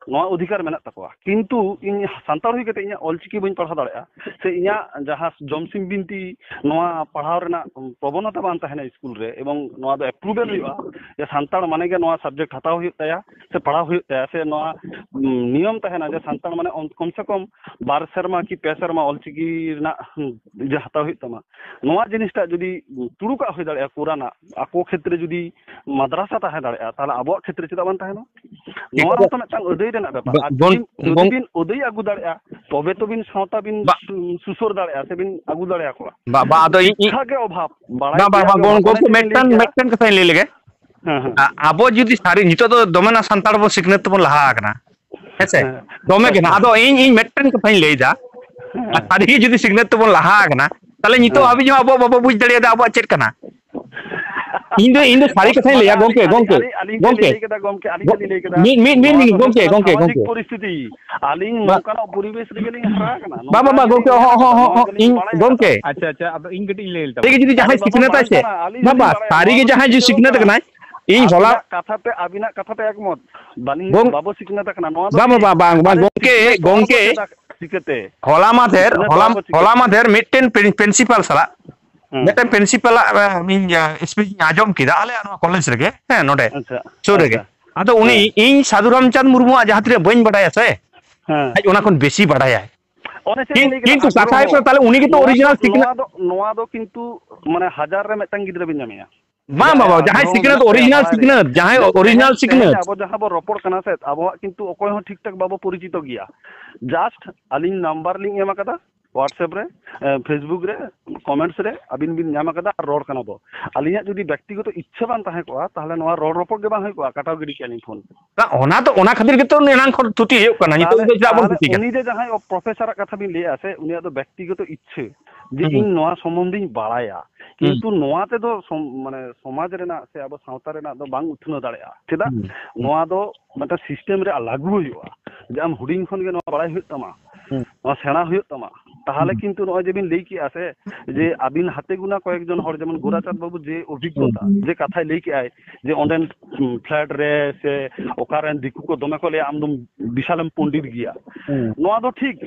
ᱱᱚᱣᱟ ᱚᱫᱷᱤᱠᱟᱨ ᱢᱮᱱᱟᱜ ᱛᱟᱠᱚᱣᱟ, ᱠᱤᱱᱛᱩ ᱤᱧ ᱥᱟᱱᱛᱟᱲ ᱦᱩᱭ ᱠᱟᱛᱮ ᱤᱧᱟᱹᱜ ᱚᱞᱪᱤᱠᱤ ᱵᱟᱹᱧ ᱯᱟᱲᱦᱟᱣ ᱫᱟᱲᱮᱭᱟᱜᱼᱟ, ᱥᱮ ᱤᱧᱟᱹᱜ ᱡᱟᱦᱟᱸ ᱡᱚᱢᱥᱤᱢ ᱵᱤᱱᱛᱤ, ᱱᱚᱣᱟ ᱯᱟᱲᱦᱟᱣ ᱨᱮᱱᱟᱜ ᱯᱨᱚᱵᱚᱱᱚᱛᱟ ᱵᱟᱝ ᱛᱟᱦᱮᱱᱟ ᱥᱠᱩᱞ ᱨᱮ, ᱮᱵᱚᱝ ᱱᱚᱣᱟ ᱫᱚ ᱮᱯᱨᱩᱵᱷᱮᱞ ᱦᱩᱭᱩᱜᱼᱟ ᱡᱮ ᱥᱟᱱᱛᱟᱲ ᱢᱟᱱᱮ ᱜᱮ ᱱᱚᱣᱟ ᱥᱟᱵᱡᱮᱠᱴ ᱦᱟᱛᱟᱣ ᱦᱩᱭᱩᱜ ᱛᱟᱭᱟ ᱥᱮ ᱯᱟᱲᱦᱟᱣ ᱦᱩᱭᱩᱜ ᱛᱟᱭᱟ, ᱥᱮ ᱱᱚᱣᱟ, ᱩᱢ, ᱱᱤᱭᱚᱢ ᱛᱟᱦᱮᱱᱟ ᱡᱮ ᱥᱟᱱᱛᱟᱲ ᱢᱟᱱᱮ ᱚᱱ-, ᱠᱚᱢ ᱥᱮ ᱠᱚᱢ ᱵᱟᱨ ᱥᱮᱨᱢᱟ ᱠᱤ ᱯᱮ ᱥᱮᱨᱢᱟ ᱚᱞᱪᱤᱠᱤ ᱨᱮᱱᱟᱜ, ᱩᱢ, ᱤᱭᱟᱹ ᱦᱟᱛᱟᱣ ᱦᱩᱭᱩᱜ ᱛᱟᱢᱟ᱾ ᱱᱚᱣᱟ ᱡᱤᱱᱤᱥᱴᱟᱜ ᱡᱩᱫᱤ ᱛᱩᱲᱩᱠᱟᱜ ᱦᱩᱭ ᱫᱟᱲᱮᱭᱟᱜᱼᱟ, ᱠᱳᱨᱟᱱᱟᱜ, ᱟᱠᱚ ᱠᱷᱮᱛᱨᱮ ᱡᱩᱫᱤ ᱢᱟᱫᱽᱨᱟᱥᱟ ᱛᱟᱦᱮᱸ ᱫᱟᱲᱮᱭᱟᱜᱼᱟ, ᱛᱟᱦᱚᱞᱮ ᱟᱵᱚᱣᱟᱜ ᱠᱷᱮᱛᱨᱮ ᱪᱮᱫᱟᱜ ᱵᱟᱝ ᱛᱟᱦᱮᱱᱟ? ᱱᱚᱣᱟ ᱮᱠᱟᱞ᱾ ᱦᱚᱸᱛᱚ ᱢᱤᱫᱴᱟᱝ ᱟᱹᱫᱟᱹᱭ ᱨᱮᱱᱟᱜ ᱵᱮᱯᱟᱨ᱾ ᱵᱟ-, ᱟᱨ ᱵᱚᱱ-, ᱡᱩᱫᱤ, ᱡᱩᱫᱤ ᱵᱚᱱ-, ᱵᱤᱱ ᱟᱹᱫᱟᱹᱭ ᱟᱹᱜᱩ ᱫᱟᱲᱮᱭᱟᱜᱼᱟ, ᱛᱚᱵᱮ ᱛᱚᱵᱤᱱ ᱥᱟᱶᱛᱟ ᱵᱤᱱ ᱵᱟ-, ᱥᱩ-, ᱥᱩᱥᱟᱹᱨ ᱫᱟᱲᱮᱭᱟᱜᱼᱟ, ᱥᱮ ᱵᱤᱱ ᱟᱹᱜᱩ ᱫᱟᱲᱮᱭᱟᱠᱚᱣᱟ᱾ ᱵᱟ-, ᱵᱟ, ᱟᱫᱚ ᱤᱧ, ᱤᱧ ᱥᱤᱠᱠᱷᱟ ᱜᱮ ᱚᱵᱷᱟᱵᱽ, ᱵᱟᱲᱟᱭ ᱵᱟ-, ᱵᱟ-, ᱜᱮᱭᱟ ᱵᱟ-, ᱵᱚᱱ ᱚᱱᱮ ᱜᱚᱝᱠᱮ ᱪᱮᱫ ᱵᱤᱱ ᱞᱟᱹᱭ ᱢᱤᱫᱴᱟᱝ, ᱠᱮᱫᱟ᱾ ᱢᱤᱫᱴᱟᱝ ᱠᱟᱛᱷᱟᱧ ᱞᱟᱹᱭ ᱞᱮᱜᱮ᱾ ᱦᱮᱸ, ᱦᱮᱸ᱾ ᱟ-, ᱟᱵᱚ ᱡᱩᱫᱤ ᱥᱟᱹᱨᱤ, ᱱᱤᱛᱚᱜ ᱫᱚ ᱫᱚᱢᱮ ᱱᱟ ᱥᱟᱱᱛᱟᱲ ᱵᱚ ᱥᱤᱠᱷᱱᱟᱹᱛ ᱛᱮᱵᱚᱱ ᱞᱟᱦᱟ ᱟᱠᱟᱱᱟ᱾ ᱦᱮᱸ ᱥᱮ? ᱦᱮᱸ᱾ ᱫᱚᱢᱮ ᱜᱮ ᱱᱟᱜ᱾ ᱟᱫᱚ ᱤᱧ, ᱤᱧ ᱢᱤᱫᱴᱮᱱ ᱠᱟᱛᱷᱟᱧ ᱞᱟᱹᱭᱫᱟ᱾ ᱦᱮᱸ᱾ ᱥᱟᱹᱨᱤ ᱜᱮ ᱡᱩᱫᱤ ᱥᱤᱠᱷᱱᱟᱹᱛ ᱛᱮᱵᱚᱱ ᱞᱟᱦᱟ ᱟᱠᱟᱱᱟ, ᱛᱟᱦᱞᱮ ᱱᱤᱛᱚᱜ ᱦᱮᱸ᱾ ᱦᱟᱹᱵᱤᱡ ᱦᱚᱸ ᱟᱵᱚ ᱵᱟᱵᱚ ᱵᱩᱡᱽ ᱫᱟᱲᱮᱭᱟᱫᱟ ᱟᱵᱚᱣᱟᱜ ᱪᱮᱫ ᱠᱟᱱᱟ᱾ ᱤᱧ ᱫᱚ, ᱤᱧ ᱫᱚ ᱥᱟᱹᱨᱤ ᱠᱟᱛᱷᱟᱧ ᱵᱟᱝᱟ, ᱞᱟᱹᱭᱟ ᱟᱹᱞᱤᱧ, ᱜᱚᱝᱠᱮ, ᱟᱹᱞᱤᱧ, ᱜᱚᱝᱠᱮ, ᱟᱹᱞᱤᱧ ᱪᱮᱫ ᱞᱤᱧ ᱜᱚᱝᱠᱮ᱾ ᱞᱟᱹᱭ ᱠᱮᱫᱟ ᱜᱚᱝᱠᱮ, ᱟᱹᱞᱤᱧ ᱪᱮᱫ ᱞᱤᱧ ᱞᱟᱹᱭ ᱠᱮᱫᱟ? ᱢᱤᱫ, ᱢᱤᱫ, ᱱᱚᱣᱟ ᱢᱤᱫ, ᱫᱚ ᱜᱚᱝᱠᱮ, ᱦᱩᱭᱩᱜ ᱠᱟᱱᱟ ᱜᱚᱝᱠᱮ, ᱥᱟᱢᱟᱡᱤᱠ ᱜᱚᱝᱠᱮ᱾ ᱯᱚᱨᱤᱥᱛᱷᱤᱛᱤ᱾ ᱟᱹᱞᱤᱧ ᱵᱟ-, ᱱᱚᱝᱠᱟᱱᱟᱜ ᱯᱚᱨᱤᱵᱮᱥ ᱨᱮᱜᱮ ᱞᱤᱧ ᱦᱟᱨᱟ ᱟᱠᱟᱱᱟ, ᱵᱟ-, ᱵᱟ-, ᱱᱚᱝᱠᱟ ᱵᱟ-, ᱜᱮᱞᱤᱧ ᱜᱚᱝᱠᱮ, ᱵᱟᱲᱟᱭ ᱦᱚᱸ, ᱦᱚᱸ, ᱟᱠᱟᱫᱟ, ᱦᱚᱸ, ᱱᱚᱣᱟ ᱦᱚᱸ, ᱜᱮᱞᱤᱧ ᱤᱧ, ᱵᱟᱲᱟᱭ ᱜᱚᱝᱠᱮ᱾ ᱟᱠᱟᱫᱟ᱾ ᱟᱪᱪᱷᱟ, ᱟᱪᱪᱷᱟ, ᱟᱫᱚ ᱤᱧ ᱠᱟᱹᱴᱤᱡ ᱤᱧ ᱞᱟᱹᱭ ᱞᱮᱫᱟ᱾ ᱟᱹᱞᱤᱧ ᱵᱟᱵᱟ, ᱵᱟᱹᱞᱤᱧ ᱥᱟᱹᱨᱤ ᱵᱟᱲᱟᱭ ᱠᱟᱱᱟ, ᱟᱹᱞᱤᱧ ᱵᱟᱵᱟ, ᱫᱚᱞᱤᱧ ᱵᱟᱲᱟᱭᱟ, ᱥᱟᱹᱨᱤ ᱱᱚᱣᱟ ᱜᱮ ᱫᱚ ᱡᱟᱦᱟᱸᱭ ᱡᱮ ᱪᱤᱠᱟᱹ ᱥᱤᱠᱷᱱᱟᱹᱛ ᱫᱚᱨᱠᱟᱨ᱾ ᱟᱠᱟᱱᱟᱭ, ᱤᱧ ᱦᱚᱞᱟ ᱟᱹᱵᱤᱱᱟᱜ ᱠᱟᱛᱷᱟ ᱛᱮ, ᱟᱹᱵᱤᱱᱟᱜ ᱠᱟᱛᱷᱟ ᱛᱮ ᱮᱠᱢᱚᱛ᱾ ᱵᱟᱹᱞᱤᱧ, ᱜᱚᱝ-, ᱵᱟᱵᱚ ᱥᱤᱠᱷᱱᱟᱹᱛ ᱟᱠᱟᱱᱟ, ᱱᱚᱣᱟ ᱫᱚ ᱜᱚᱝᱠᱮ, ᱟᱨᱮ ᱥᱤᱠᱷᱱᱟᱹᱛ ᱜᱚᱝᱠᱮ, ᱟᱵᱚ ᱪᱮᱫᱟᱜ ᱪᱤᱠᱟᱹᱛᱮ? ᱦᱚᱞᱟ ᱢᱟᱫᱷᱮᱨ, ᱥᱤᱠᱷᱱᱟᱹᱛ ᱦᱚᱞᱟ, ᱟᱵᱚ ᱪᱤᱠᱟᱹᱛᱮ? ᱦᱚᱞᱟ ᱢᱟᱫᱷᱮᱨ ᱢᱤᱫᱴᱮᱱ ᱯᱨᱤᱱ-, ᱯᱨᱤᱱᱥᱤᱯᱟᱞ ᱥᱟᱞᱟᱜ, ᱦᱮᱸ᱾ ᱢᱤᱫᱴᱮᱱ ᱯᱨᱤᱱᱥᱤᱯᱟᱞᱟᱜ, ᱮ, ᱤᱧ, ᱮ, ᱥᱯᱤᱪ ᱤᱧ ᱟᱸᱡᱚᱢ ᱠᱮᱫᱟ ᱟᱞᱮᱭᱟᱜ ᱱᱚᱣᱟ ᱠᱚᱞᱮᱡᱽ ᱨᱮᱜᱮ, ᱦᱮᱸ, ᱱᱚᱰᱮ ᱟᱪᱪᱷᱟ, ᱥᱩᱨ ᱨᱮᱜᱮ᱾ ᱦᱮᱸ᱾ ᱟᱫᱚ ᱩᱱᱤ, ᱦᱮᱸ᱾ ᱤᱧ ᱥᱟᱫᱷᱩ ᱨᱟᱢᱪᱟᱸᱫᱽ ᱢᱩᱨᱢᱩᱣᱟᱜ ᱡᱟᱦᱟᱸ ᱛᱤᱱᱟᱹᱜ ᱵᱟᱹᱧ ᱵᱟᱰᱟᱭᱟ ᱥᱮ, ᱦᱮᱸ᱾ ᱟᱡ ᱚᱱᱟ ᱠᱷᱚᱱ ᱵᱮᱥᱤ ᱵᱟᱰᱟᱭᱟᱭ᱾ ᱚᱱᱮ ᱪᱮᱫ ᱠᱤᱱ-, ᱵᱤᱱ ᱞᱟᱹᱭ ᱠᱮᱫᱟ, ᱠᱤᱱᱛᱩ ᱥᱟᱫᱷᱩ ᱠᱟᱛᱷᱟ ᱦᱩᱭᱩᱜ ᱨᱟᱢ᱾ ᱠᱟᱱᱟ, ᱛᱟᱦᱞᱮ ᱩᱱᱤ ᱜᱮᱛᱚ ᱱᱚᱣᱟ original ᱫᱚ, ᱥᱤᱠᱷᱱᱟᱹᱛ᱾ ᱱᱚᱣᱟ ᱫᱚ, ᱱᱚᱣᱟ ᱫᱚ ᱠᱤᱱᱛᱩ ᱢᱟᱱᱮ ᱦᱟᱡᱟᱨ ᱨᱮ ᱢᱤᱫᱴᱟᱝ ᱜᱤᱫᱽᱨᱟᱹ ᱵᱤᱱ ᱧᱟᱢᱮᱭᱟ᱾ ᱵᱟᱝ, ᱡᱟᱦᱟᱸᱭ ᱵᱟᱵᱟ, ᱟᱜᱽᱨᱚᱦᱚ ᱡᱟᱦᱟᱸᱭ ᱥᱤᱠᱷᱱᱟᱹᱛ, ᱢᱮᱱᱟᱜ ᱛᱟᱭᱟ original ᱵᱟᱲᱟᱭ ᱨᱮᱭᱟᱜ᱾ ᱥᱤᱠᱷᱱᱟᱹᱛ, ᱡᱟᱦᱟᱸᱭ ᱡᱟᱦᱟᱸ original ᱛᱮᱦᱮᱧ ᱥᱤᱠᱷᱱᱟᱹᱛ᱾ ᱟᱵᱚ ᱡᱟᱦᱟᱸ ᱵᱚ ᱨᱚᱯᱚᱲ ᱠᱟᱱᱟ ᱥᱮ, ᱟᱵᱚᱣᱟᱜ ᱠᱤᱱᱛᱩ ᱚᱠᱚᱭ ᱦᱚᱸ ᱴᱷᱤᱠ ᱴᱷᱟᱠ ᱵᱟᱵᱚ ᱯᱚᱨᱤᱪᱤᱛᱚ ᱜᱮᱭᱟ᱾ Just ᱟᱹᱞᱤᱧ ᱱᱟᱢᱵᱟᱨ ᱞᱤᱧ ᱮᱢ ᱟᱠᱟᱫᱟ WhatsApp ᱨᱮ, ᱮ, Facebook ᱨᱮ, comments ᱨᱮ ᱟᱹᱵᱤᱱ ᱵᱤᱱ ᱧᱟᱢ ᱟᱠᱟᱫᱟ, ᱟᱨ ᱨᱚᱲ ᱠᱟᱱᱟ ᱵᱚ᱾ ᱟᱹᱞᱤᱧᱟᱜ ᱡᱩᱫᱤ ᱵᱮᱠᱛᱤᱜᱚᱛᱚ ᱤᱪᱪᱷᱟᱹ ᱵᱟᱝ ᱛᱟᱦᱮᱸ ᱠᱚᱜᱼᱟ, ᱛᱟᱦᱚᱞᱮ ᱱᱚᱣᱟ ᱨᱚᱲ ᱨᱚᱯᱚᱲ ᱜᱮ ᱵᱟᱝ ᱦᱩᱭ ᱠᱚᱜᱼᱟ, ᱠᱟᱴᱟᱣ ᱜᱤᱰᱤ ᱠᱮᱭᱟ ᱞᱤᱧ ᱯᱷᱳᱱ᱾ ᱵᱟᱝ, ᱚᱱᱟ ᱫᱚ, ᱚᱱᱟ ᱠᱷᱟᱹᱛᱤᱨ ᱜᱮᱛᱚ ᱮᱱᱟᱝ ᱠᱷᱚᱱ ᱛᱷᱩᱛᱤ ᱦᱩᱭᱩᱜ ᱠᱟᱱᱟ, ᱱᱤᱛᱚᱜ ᱛᱟᱦᱚᱞᱮ, ᱫᱚ ᱪᱮᱫᱟᱜ ᱵᱚᱱ ᱛᱟᱦᱚᱞᱮ ᱛᱷᱩᱛᱤ ᱠᱟᱱᱟ? ᱩᱱᱤ ᱡᱮ ᱡᱟᱦᱟᱸᱭ ᱯᱨᱚᱯᱷᱮᱥᱚᱨᱟᱜ ᱠᱟᱛᱷᱟ ᱵᱤᱱ ᱞᱟᱹᱭᱮᱜᱼᱟ ᱥᱮ, ᱩᱱᱤᱭᱟᱜ ᱫᱚ ᱵᱮᱠᱛᱤᱜᱚᱛᱚ ᱤᱪᱪᱷᱟᱹ ᱡᱮ ᱦᱩᱸ᱾ ᱤᱧ ᱱᱚᱣᱟ ᱥᱚᱢᱵᱚᱱᱫᱷᱮᱧ ᱵᱟᱲᱟᱭᱟ, ᱠᱤᱱᱛᱩ ᱱᱚᱣᱟ ᱛᱮᱫᱚ ᱥᱚᱢ-, ᱢᱟᱱᱮ ᱥᱚᱢᱟᱡᱽ ᱨᱮᱱᱟᱜ ᱥᱮ ᱟᱵᱚ ᱥᱟᱶᱛᱟ ᱨᱮᱱᱟᱜ ᱫᱚ ᱵᱟᱝ ᱩᱛᱱᱟᱹᱣ ᱫᱟᱲᱮᱭᱟᱜᱼᱟ᱾ ᱪᱮᱫᱟᱜ? ᱦᱩᱸ᱾ ᱱᱚᱣᱟ ᱫᱚ ᱢᱤᱫᱴᱟᱝ ᱥᱤᱥᱴᱮᱢ ᱨᱮ ᱞᱟᱹᱜᱩ ᱦᱩᱭᱩᱜᱼᱟ, ᱡᱮ ᱟᱢ ᱦᱩᱰᱤᱧ ᱠᱷᱚᱱ ᱜᱮ ᱱᱚᱣᱟ ᱵᱟᱲᱟᱭ ᱦᱩᱭᱩᱜ ᱛᱟᱢᱟ, ᱦᱩᱸ᱾ ᱱᱚᱣᱟ ᱥᱮᱬᱟ ᱦᱩᱭᱩᱜ ᱛᱟᱢᱟ᱾ ᱛᱟᱦᱚᱞᱮ ᱦᱩᱸ᱾ ᱠᱤᱱᱛᱩ ᱱᱚᱜᱼᱚᱭ ᱡᱮ ᱵᱤᱱ ᱞᱟᱹᱭ ᱠᱮᱜᱼᱟ ᱥᱮ, ᱡᱮ ᱟᱹᱵᱤᱱ ᱦᱟᱛᱮ ᱜᱩᱱᱟ ᱠᱚᱭᱮᱠ ᱡᱚᱱ ᱦᱚᱲ, ᱡᱮᱢᱚᱱ ᱜᱳᱨᱟᱪᱟᱸᱫᱽ ᱵᱟᱹᱵᱩ ᱡᱮ ᱚᱵᱷᱤᱜᱽᱜᱚᱛᱟ, ᱦᱩᱸ᱾ ᱡᱮ ᱠᱟᱛᱷᱟᱭ ᱞᱟᱹᱭ ᱠᱮᱜᱼᱟᱭ, ᱡᱮ ᱚᱸᱰᱮᱱ, ᱩᱸ, flat ᱨᱮ ᱥᱮ ᱚᱠᱟᱨᱮᱱ ᱫᱤᱠᱩ ᱠᱚ ᱫᱚᱢᱮ ᱠᱚ ᱞᱟᱹᱭᱟ, "ᱟᱢ ᱫᱚᱢ ᱵᱤᱥᱟᱞᱮᱢ ᱯᱚᱱᱰᱤᱛ ᱜᱮᱭᱟ", ᱦᱩᱸ᱾ ᱱᱚᱣᱟ ᱫᱚ ᱴᱷᱤᱠ᱾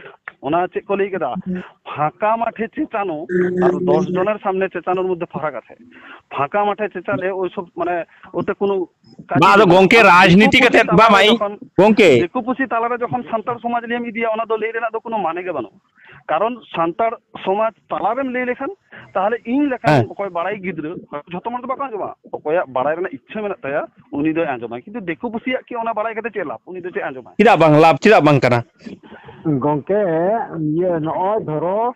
ᱚᱱᱟ ᱪᱮᱫ ᱠᱚ ᱞᱟᱹᱭ ᱠᱮᱫᱟ, ᱯᱷᱟᱸᱠᱟ ᱢᱟᱴᱷᱮ ᱪᱮᱪᱟᱱᱚ ᱟᱨ ᱫᱚᱥ ᱡᱚᱱᱮᱨ ᱥᱟᱢᱱᱮ ᱪᱮᱪᱟᱱᱚᱨ ᱢᱚᱫᱽᱫᱷᱮ ᱯᱷᱟᱨᱟᱠ ᱟᱪᱷᱮ᱾ ᱯᱷᱟᱸᱠᱟ ᱢᱟᱴᱷᱮ ᱪᱮᱪᱟᱱᱮ ᱳᱭ ᱥᱚᱵ ᱢᱟᱱᱮ ᱳᱛᱮ ᱠᱳᱱᱳ ᱠᱟᱡᱮ ᱵᱟᱝ, ᱟᱫᱚ ᱵᱟᱹᱱᱩᱜᱼᱟ᱾ ᱜᱚᱝᱠᱮ, ᱟᱨ ᱫᱤᱠᱩ ᱨᱟᱡᱽᱱᱤᱛᱤ ᱯᱩᱥᱤ ᱠᱟᱛᱮ, ᱵᱟᱝ, ᱛᱟᱞᱟᱨᱮ ᱵᱟᱝ, ᱤᱧ, ᱡᱚᱠᱷᱚᱱ, ᱜᱚᱝᱠᱮ᱾ ᱫᱤᱠᱩ ᱯᱩᱥᱤ ᱛᱟᱞᱟᱨᱮ ᱡᱚᱠᱷᱚᱱ ᱥᱟᱱᱛᱟᱲ ᱥᱚᱢᱟᱡᱽ ᱱᱤᱭᱮᱢ ᱤᱫᱤᱭᱟ, ᱚᱱᱟ ᱫᱚ ᱞᱟᱹᱭ ᱨᱮᱱᱟᱜ ᱫᱚ ᱠᱳᱱᱳ ᱢᱟᱱᱮ ᱜᱮ ᱵᱟᱹᱱᱩᱜᱼᱟ᱾ ᱠᱟᱨᱚᱱ ᱥᱟᱱᱛᱟᱲ ᱥᱚᱢᱟᱡᱽ ᱛᱟᱞᱟᱨᱮᱢ ᱞᱟᱹᱭ ᱞᱮᱠᱷᱟᱱ, ᱛᱟᱦᱚᱞᱮ ᱤᱧ ᱞᱮᱠᱟᱱ ᱦᱮᱸ᱾ ᱚᱠᱚᱭ ᱵᱟᱲᱟᱭ ᱜᱤᱫᱽᱨᱟᱹ, ᱡᱷᱚᱛᱚ ᱦᱚᱲ ᱫᱚ ᱵᱟᱠᱚ ᱟᱸᱡᱚᱢᱟ, ᱚᱠᱚᱭᱟᱜ ᱵᱟᱲᱟᱭ ᱨᱮᱱᱟᱜ ᱤᱪᱪᱷᱟᱹ ᱢᱮᱱᱟᱜ ᱛᱟᱭᱟ, ᱩᱱᱤ ᱫᱚᱭ ᱟᱸᱡᱚᱢᱟ᱾ ᱠᱤᱱᱛᱩ ᱫᱤᱠᱩ ᱯᱩᱥᱤᱭᱟᱜ ᱠᱤ ᱚᱱᱟ ᱵᱟᱲᱟᱭ ᱠᱟᱛᱮ ᱪᱮᱫ ᱞᱟᱵᱷ? ᱩᱱᱤ ᱫᱚ ᱪᱮᱫ ᱟᱸᱡᱚᱢᱟᱭ? ᱪᱮᱫᱟᱜ ᱵᱟᱝ ᱞᱟᱵᱷ, ᱪᱮᱫᱟᱜ ᱵᱟᱝ ᱠᱟᱱᱟ? ᱜᱚᱝᱠᱮ, ᱤᱭᱟᱹ, ᱱᱚᱜᱼᱚᱭ ᱫᱷᱚᱨᱚ,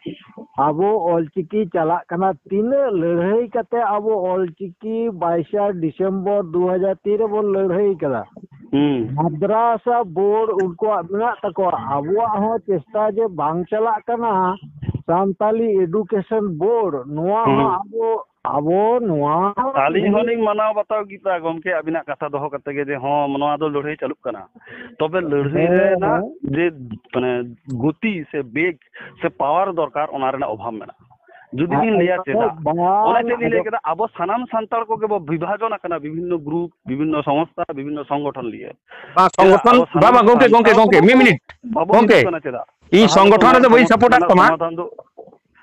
ᱟᱵᱚ ᱚᱞᱪᱤᱠᱤ ᱪᱟᱞᱟᱜ ᱠᱟᱱᱟ, ᱛᱤᱱᱟᱹᱜ ᱞᱟᱹᱲᱦᱟᱹᱭ ᱠᱟᱛᱮ ᱟᱵᱚ ᱚᱞᱪᱤᱠᱤ ᱵᱟᱭᱤᱥᱟ ᱰᱤᱥᱮᱢᱵᱚᱨ ᱫᱩ ᱦᱟᱡᱟᱨ ᱛᱤᱱ ᱨᱮᱵᱚᱱ ᱞᱟᱹᱲᱦᱟᱹᱭ ᱠᱟᱫᱟ᱾ ᱦᱩᱸ᱾ ᱢᱟᱫᱽᱨᱟᱥᱟ ᱵᱳᱨᱰ ᱩᱱᱠᱩᱣᱟᱜ ᱢᱮᱱᱟᱜ ᱛᱟᱠᱚᱣᱟ, ᱟᱵᱚᱣᱟᱜ ᱦᱚᱸ ᱪᱮᱥᱴᱟ ᱡᱮ ᱵᱟᱝ ᱪᱟᱞᱟᱜ ᱠᱟᱱᱟ᱾ ᱥᱟᱱᱛᱟᱞᱤ ᱮᱰᱩᱠᱮᱥᱚᱱ ᱵᱳᱨᱰ, ᱱᱚᱣᱟ ᱦᱩᱸ᱾ ᱦᱚᱸ ᱟᱵᱚ, ᱟᱵᱚ ᱱᱚᱣᱟ ᱟᱹᱞᱤᱧ ᱦᱚᱸᱞᱤᱧ ᱢᱟᱱᱟᱣ ᱵᱟᱛᱟᱣ ᱠᱮᱫᱟ ᱜᱚᱢᱠᱮ, ᱟᱹᱵᱤᱱᱟᱜ ᱠᱟᱛᱷᱟ ᱫᱚᱦᱚ ᱠᱟᱛᱮ ᱜᱮ, ᱡᱮ ᱦᱚᱸ, ᱱᱚᱣᱟ ᱫᱚ ᱞᱟᱹᱲᱦᱟᱹᱭ ᱪᱟᱹᱞᱩᱜ ᱠᱟᱱᱟ᱾ ᱛᱚᱵᱮ ᱞᱟᱹᱲᱦᱟᱹᱭ ᱦᱮᱸ, ᱨᱮᱱᱟᱜ ᱦᱮᱸ᱾ ᱡᱮ, ᱢᱟᱱᱮ, ᱜᱚᱛᱤ ᱥᱮ ᱵᱮᱜᱽ ᱥᱮ ᱯᱟᱣᱟᱨ ᱫᱚᱨᱠᱟᱨ, ᱚᱱᱟ ᱨᱮᱱᱟᱜ ᱚᱵᱷᱟᱵᱽ ᱢᱮᱱᱟᱜᱼᱟ᱾ ᱡᱩᱫᱤ ᱵᱤᱱ ᱞᱟᱹᱭᱟ ᱪᱮᱫᱟᱜ, ᱵᱟᱝ, ᱚᱱᱟ ᱪᱮᱫ ᱞᱤᱧ ᱞᱟᱹᱭ ᱟᱫᱚ ᱠᱮᱫᱟ, ᱟᱵᱚ ᱥᱟᱱᱟᱢ ᱥᱟᱱᱛᱟᱲ ᱠᱚᱜᱮ ᱵᱚ ᱵᱤᱵᱷᱟᱡᱚᱱ ᱟᱠᱟᱱᱟ, ᱵᱤᱵᱷᱤᱱᱱᱚ ᱜᱨᱩᱯ, ᱵᱤᱵᱷᱤᱱᱱᱚ ᱥᱚᱝᱥᱛᱷᱟ, ᱵᱤᱵᱷᱤᱱᱱᱚ ᱥᱚᱝᱜᱚᱴᱷᱚᱱ ᱞᱤᱭᱮ᱾ ᱵᱟᱝ, ᱪᱮᱫᱟᱜ ᱥᱚᱝᱜᱚᱴᱷᱚᱱ, ᱟᱵᱚ ᱵᱟᱝ, ᱥᱟᱱᱟᱢ ᱵᱟᱝ, ᱜᱚᱝᱠᱮ, ᱥᱟᱱᱛᱟᱲ ᱜᱚᱝᱠᱮ, ᱠᱚ ᱜᱚᱝᱠᱮ, ᱢᱤᱫ ᱢᱤᱱᱤᱴ᱾ ᱵᱟᱵᱚ ᱜᱚᱝᱠᱮ, ᱢᱤᱫᱚᱜ ᱠᱟᱱᱟ ᱪᱮᱫᱟᱜ? ᱤᱧ ᱛᱟᱦᱚᱞᱮ ᱛᱚ ᱥᱚᱝᱜᱚᱴᱷᱚᱱ ᱱᱚᱣᱟ ᱨᱮᱫᱚ ᱵᱟᱹᱧ ᱥᱚᱢᱟᱫᱷᱟᱱ ᱥᱟᱯᱳᱨᱴ ᱟᱜ ᱨᱮᱱᱟᱜ ᱛᱟᱢᱟ᱾ ᱥᱚᱢᱟᱫᱷᱟᱱ ᱫᱚ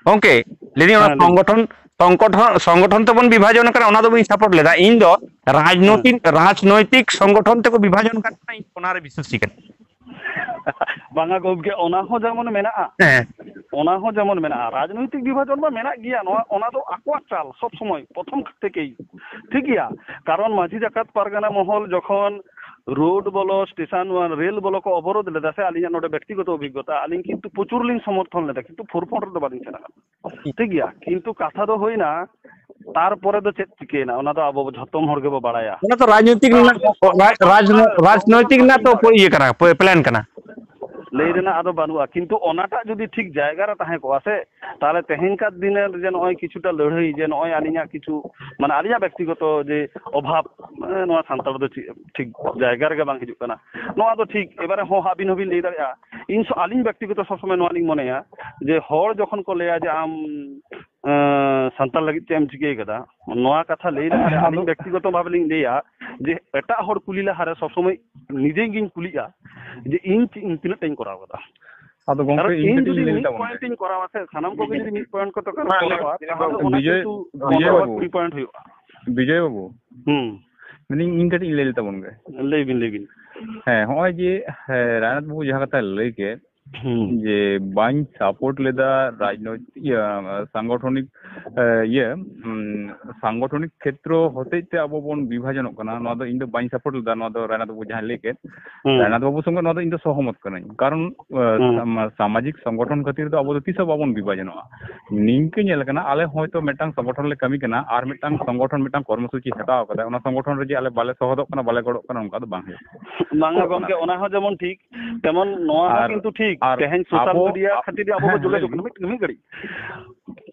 ᱜᱚᱝᱠᱮ, ᱞᱟᱹᱭ ᱫᱟᱹᱧ ᱚᱱᱟ ᱦᱮᱸ, ᱞᱟᱹᱭ ᱢᱮ᱾ ᱥᱚᱝᱜᱚᱴᱷᱚᱱ, ᱥᱚᱝᱜᱚᱴᱷᱚᱱ, ᱥᱚᱝᱜᱚᱴᱷᱚᱱ ᱛᱮᱵᱚᱱ ᱵᱤᱵᱷᱟᱡᱚᱱ ᱠᱟᱱᱟ, ᱚᱱᱟ ᱫᱚ ᱵᱟᱹᱧ ᱥᱟᱯᱳᱨᱴ ᱞᱮᱫᱟ᱾ ᱤᱧ ᱫᱚ ᱦᱮᱸ᱾ ᱨᱟᱡᱽᱱᱳᱭᱛᱤᱠ ᱥᱚᱝᱜᱚᱴᱷᱚᱱ ᱛᱮᱠᱚ ᱵᱤᱵᱷᱟᱡᱚᱱ ᱠᱟᱱ ᱠᱷᱟᱱ ᱤᱧ ᱚᱱᱟᱨᱮ ᱵᱤᱥᱣᱟᱥᱤ ᱠᱟᱱᱟ᱾ ᱵᱟᱝᱟ ᱜᱚᱢᱠᱮ, ᱚᱱᱟ ᱦᱚᱸ ᱡᱮᱢᱚᱱ ᱢᱮᱱᱟᱜᱼᱟ᱾ ᱦᱮᱸ᱾ ᱚᱱᱟ ᱦᱚᱸ ᱡᱮᱢᱚᱱ ᱢᱮᱱᱟᱜᱼᱟ, ᱨᱟᱡᱽᱱᱳᱭᱛᱤᱠ ᱵᱤᱵᱷᱟᱡᱚᱱ ᱢᱟ ᱢᱮᱱᱟᱜ ᱜᱮᱭᱟ, ᱱᱚᱣᱟ, ᱚᱱᱟ ᱫᱚ ᱟᱠᱚᱣᱟᱜ ᱪᱟᱞ ᱥᱚᱵ ᱥᱚᱢᱚᱭ ᱯᱨᱚᱛᱷᱚᱢ ᱛᱷᱮᱠᱮᱭ, ᱴᱷᱤᱠ ᱜᱮᱭᱟ᱾ ᱠᱟᱨᱚᱱ ᱢᱟᱹᱡᱷᱤ ᱡᱟᱠᱟᱛ ᱯᱟᱨᱜᱟᱱᱟ ᱢᱚᱦᱚᱞ ᱡᱚᱠᱷᱚᱱ ᱨᱳᱰ ᱵᱚᱞᱚ, ᱥᱴᱮᱥᱚᱱ, ᱱᱚᱣᱟ ᱨᱮᱞ ᱵᱚᱞᱚ ᱠᱚ ᱚᱵᱚᱨᱳᱫᱷ ᱞᱮᱫᱟ ᱥᱮ, ᱟᱹᱞᱤᱧᱟᱜ ᱱᱚᱰᱮ ᱵᱮᱠᱛᱤᱜᱚᱛᱚ ᱚᱵᱷᱤᱜᱽᱜᱚᱛᱟ, ᱟᱹᱞᱤᱧ ᱠᱤᱱᱛᱩ ᱯᱨᱚᱪᱩᱨ ᱞᱤᱧ ᱥᱚᱢᱚᱨᱛᱷᱚᱱ ᱞᱮᱫᱟ, ᱠᱤᱱᱛᱩ ᱯᱷᱳᱨ ᱯᱷᱨᱚᱱᱴ ᱨᱮᱫᱚ ᱵᱟᱹᱞᱤᱧ ᱥᱮᱱ ᱟᱠᱟᱱᱟ᱾ ᱴᱷᱤᱠ ᱜᱮᱭᱟ, ᱠᱤᱱᱛᱩ ᱠᱟᱛᱷᱟ ᱫᱚ ᱦᱩᱭᱱᱟ, ᱛᱟᱨᱯᱚᱨᱮ ᱫᱚ ᱪᱮᱫ ᱪᱤᱠᱟᱹᱭᱮᱱᱟ, ᱚᱱᱟ ᱫᱚ ᱟᱵᱚ ᱡᱷᱚᱛᱚᱢ ᱦᱚᱲ ᱜᱮᱵᱚ ᱵᱟᱲᱟᱭᱟ᱾ ᱚᱱᱟ ᱛᱚ ᱨᱟᱡᱽᱱᱳᱭᱛᱤᱠ ᱨᱮᱱᱟᱜ, ᱨᱟᱡᱽ-, ᱨᱟᱡᱽ-, ᱨᱟᱡᱽᱱᱳᱭᱛᱤᱠ ᱨᱮᱱᱟᱜ ᱛᱚ ᱤᱭᱟᱹ ᱠᱟᱱᱟ, ᱯᱞᱮᱱ ᱠᱟᱱᱟ᱾ ᱞᱟᱹᱭ ᱨᱮᱱᱟᱜ ᱟᱫᱚ ᱵᱟᱹᱱᱩᱜᱼᱟ, ᱠᱤᱱᱛᱩ ᱚᱱᱟᱴᱟᱜ ᱡᱩᱫᱤ ᱴᱷᱤᱠ ᱡᱟᱭᱜᱟ ᱨᱮ ᱛᱟᱦᱮᱸ ᱠᱚᱜᱼᱟ ᱥᱮ, ᱛᱟᱦᱚᱞᱮ ᱛᱮᱦᱮᱧ ᱠᱟᱨ ᱫᱤᱱᱮ ᱡᱮ ᱱᱚᱜᱼᱚᱭ ᱠᱤᱪᱷᱩᱴᱟ ᱞᱟᱹᱲᱦᱟᱹᱭ, ᱡᱮ ᱱᱚᱜᱼᱚᱭ ᱟᱹᱞᱤᱧᱟᱜ ᱠᱤᱪᱷᱩ, ᱢᱟᱱᱮ, ᱟᱹᱞᱤᱧᱟᱜ ᱵᱮᱠᱛᱤᱜᱚᱛᱚ ᱡᱮ ᱚᱵᱷᱟᱵ, ᱢᱟᱱᱮ, ᱱᱚᱣᱟ ᱥᱟᱱᱛᱟᱲ ᱫᱚ ᱪᱮᱫ ᱴᱷᱤᱠ ᱡᱟᱭᱜᱟ ᱨᱮᱜᱮ ᱵᱟᱝ ᱦᱤᱡᱩᱜ ᱠᱟᱱᱟ, ᱱᱚᱣᱟ ᱫᱚ ᱴᱷᱤᱠ᱾ ᱮᱵᱟᱨᱮ ᱦᱚᱸ ᱟᱹᱵᱤᱱ ᱦᱚᱸᱵᱤᱱ ᱞᱟᱹᱭ ᱫᱟᱲᱮᱭᱟᱜᱼᱟ, ᱤᱧ ᱥᱚ-, ᱟᱹᱞᱤᱧ ᱵᱮᱠᱛᱤᱜᱚᱛᱚ ᱥᱚᱵᱽ ᱥᱚᱢᱚᱭ ᱱᱚᱣᱟ ᱞᱤᱧ ᱢᱚᱱᱮᱭᱟ ᱡᱮ ᱦᱚᱲ ᱡᱚᱠᱷᱚᱱ ᱠᱚ ᱞᱟᱹᱭᱟ ᱡᱮ ᱟᱢ, ᱮᱸ, ᱥᱟᱱᱛᱟᱲ ᱞᱟᱹᱜᱤᱫ ᱪᱮᱫ ᱮᱢ ᱪᱤᱠᱟᱹ ᱠᱟᱫᱟ, ᱱᱚᱣᱟ ᱠᱟᱛᱷᱟ ᱞᱟᱹᱭ ᱞᱟᱦᱟᱨᱮ ᱟᱹᱞᱤᱧ ᱵᱮᱠᱛᱤᱜᱚᱛᱚ ᱵᱷᱟᱵᱮ ᱞᱤᱧ ᱞᱟᱹᱭᱟ ᱡᱮ ᱮᱴᱟᱜ ᱦᱚᱲ ᱠᱩᱞᱤ ᱞᱟᱦᱟᱨᱮ ᱥᱚᱵᱽ ᱥᱚᱢᱚᱭ ᱱᱤᱡᱮ ᱜᱤᱧ ᱠᱩᱞᱤᱜᱼᱟ ᱡᱮ ᱤᱧ ᱪᱮᱫ, ᱤᱧ ᱛᱤᱱᱟᱹᱜ ᱴᱟᱧ ᱠᱚᱨᱟᱣ ᱠᱟᱫᱟ᱾ ᱟᱫᱚ ᱜᱚᱝᱠᱮ, ᱠᱟᱨᱚᱱ ᱤᱧ ᱤᱧ ᱠᱟᱹᱴᱤᱡ ᱡᱩᱫᱤ ᱤᱧ ᱞᱟᱹᱭ ᱢᱤᱫ ᱛᱟᱵᱚᱱ ᱜᱮ᱾ Point ᱤᱧ ᱠᱚᱨᱟᱣᱟ ᱥᱮ, ᱥᱟᱱᱟᱢ ᱠᱚᱜᱮ ᱡᱩᱫᱤ ᱢᱤᱫ point ᱠᱚ ᱛᱚᱠᱟᱨ ᱠᱚᱨᱟᱣᱟ, ᱛᱟᱦᱚᱞᱮ ᱚᱱᱟ ᱵᱤᱡᱚᱭ ᱠᱤᱱᱛᱩ ᱵᱟᱵᱩ, ᱠᱩᱲᱤ point ᱦᱩᱭᱩᱜᱼᱟ᱾ ᱵᱤᱡᱚᱭ ᱵᱟᱵᱩ, ᱦᱩᱸ᱾ ᱢᱮᱱᱫᱟᱹᱧ, ᱤᱧ ᱠᱟᱹᱴᱤᱡ ᱤᱧ ᱞᱟᱹᱭ ᱞᱮ ᱛᱟᱵᱚᱱ ᱜᱮ᱾ ᱞᱟᱹᱭ ᱵᱤᱱ, ᱞᱟᱹᱭ ᱵᱤᱱ᱾ ᱦᱮᱸ, ᱦᱚᱸᱜᱼᱚᱭ ᱡᱮ, ᱦᱮᱸ, ᱨᱟᱭᱱᱟᱛᱷ ᱵᱟᱵᱩ ᱡᱟᱦᱟᱸ ᱠᱟᱛᱷᱟᱭ ᱞᱟᱹᱭ ᱠᱮᱫ, ᱦᱩᱸ᱾ ᱡᱮ ᱵᱟᱹᱧ support ᱞᱮᱫᱟ ᱨᱟᱡᱽᱱᱳᱭᱛᱤᱠ, ᱤᱭᱟᱹ, ᱥᱟᱝᱜᱚᱴᱷᱚᱱᱤᱠ, ᱮ, ᱤᱭᱟᱹ, ᱩᱸ, ᱥᱟᱝᱜᱚᱴᱷᱚᱱᱤᱠ ᱠᱷᱮᱛᱨᱚ ᱦᱚᱛᱮᱡ ᱛᱮ ᱟᱵᱚ ᱵᱚᱱ ᱵᱤᱵᱷᱟᱡᱚᱱᱚᱜ ᱠᱟᱱᱟ, ᱱᱚᱣᱟ ᱫᱚ ᱤᱧ ᱫᱚ ᱵᱟᱹᱧ support ᱞᱮᱫᱟ, ᱱᱚᱣᱟ ᱫᱚ ᱨᱟᱭᱱᱟᱛᱷ ᱵᱟᱵᱩ ᱡᱟᱦᱟᱸᱭ ᱞᱟᱹᱭ ᱠᱮᱫ, ᱦᱩᱸ᱾ ᱨᱟᱭᱱᱟᱛᱷ ᱵᱟᱵᱩ ᱥᱚᱸᱜᱮ ᱱᱚᱣᱟ ᱫᱚ ᱤᱧ ᱫᱚ ᱥᱚᱦᱚᱢᱚᱛ ᱠᱟᱹᱱᱟᱹᱧ᱾ ᱠᱟᱨᱚᱱ, ᱮ, ᱦᱩᱸ᱾ ᱥᱟᱢᱟ-, ᱥᱟᱢᱟᱡᱤᱠ ᱥᱚᱝᱜᱚᱴᱷᱚᱱ ᱠᱷᱟᱹᱛᱤᱨ ᱫᱚ ᱟᱵᱚ ᱫᱚ ᱛᱤᱥ ᱦᱚᱸ ᱵᱟᱵᱚᱱ ᱵᱤᱵᱷᱟᱡᱚᱱᱚᱜᱼᱟ᱾ ᱱᱤᱝᱠᱟᱹ ᱧᱮᱞ ᱠᱟᱱᱟ, ᱟᱞᱮ ᱦᱚᱭᱛᱳ ᱢᱤᱫᱴᱟᱝ ᱥᱚᱝᱜᱚᱴᱷᱚᱱ ᱞᱮ ᱠᱟᱹᱢᱤ ᱠᱟᱱᱟ, ᱟᱨ ᱢᱤᱫᱴᱟᱝ ᱥᱚᱝᱜᱚᱴᱷᱚᱱ ᱢᱤᱫᱴᱟᱝ ᱠᱚᱨᱢᱚᱥᱩᱪᱤ ᱦᱟᱛᱟᱣ ᱠᱟᱫᱟ, ᱚᱱᱟ ᱥᱚᱝᱜᱚᱴᱷᱚᱱ ᱨᱮ ᱡᱮ ᱟᱞᱮ ᱵᱟᱞᱮ ᱥᱚᱦᱚᱫᱚᱜ ᱠᱟᱱᱟ, ᱵᱟᱞᱮ ᱜᱚᱲᱚᱜ ᱠᱟᱱᱟ, ᱚᱱᱠᱟ ᱫᱚ ᱵᱟᱝ ᱦᱩᱭᱩᱜ ᱠᱟᱱᱟ᱾ ᱵᱟᱝᱟ ᱜᱚᱝᱠᱮ, ᱚᱱᱟ ᱦᱚᱸ ᱡᱮᱢᱚᱱ ᱴᱷᱤᱠ, ᱛᱮᱢᱚᱱ ᱱᱚᱣᱟ ᱦᱚᱸ ᱟᱨ, ᱠᱤᱱᱛᱩ ᱴᱷᱤᱠ᱾ ᱟᱨ ᱛᱮᱦᱮᱧ social ᱟᱵᱚ, media ᱠᱷᱟᱹᱛᱤᱨ ᱜᱮ ᱟᱵᱚ ᱵᱚ ᱦᱮᱸ, ᱡᱩᱞᱟᱹ ᱞᱟᱹᱭ ᱡᱩᱜ ᱠᱟᱱᱟ᱾ ᱵᱤᱱ᱾ ᱢᱤᱫ, ᱢᱤᱫ ᱜᱷᱟᱹᱲᱤᱡ᱾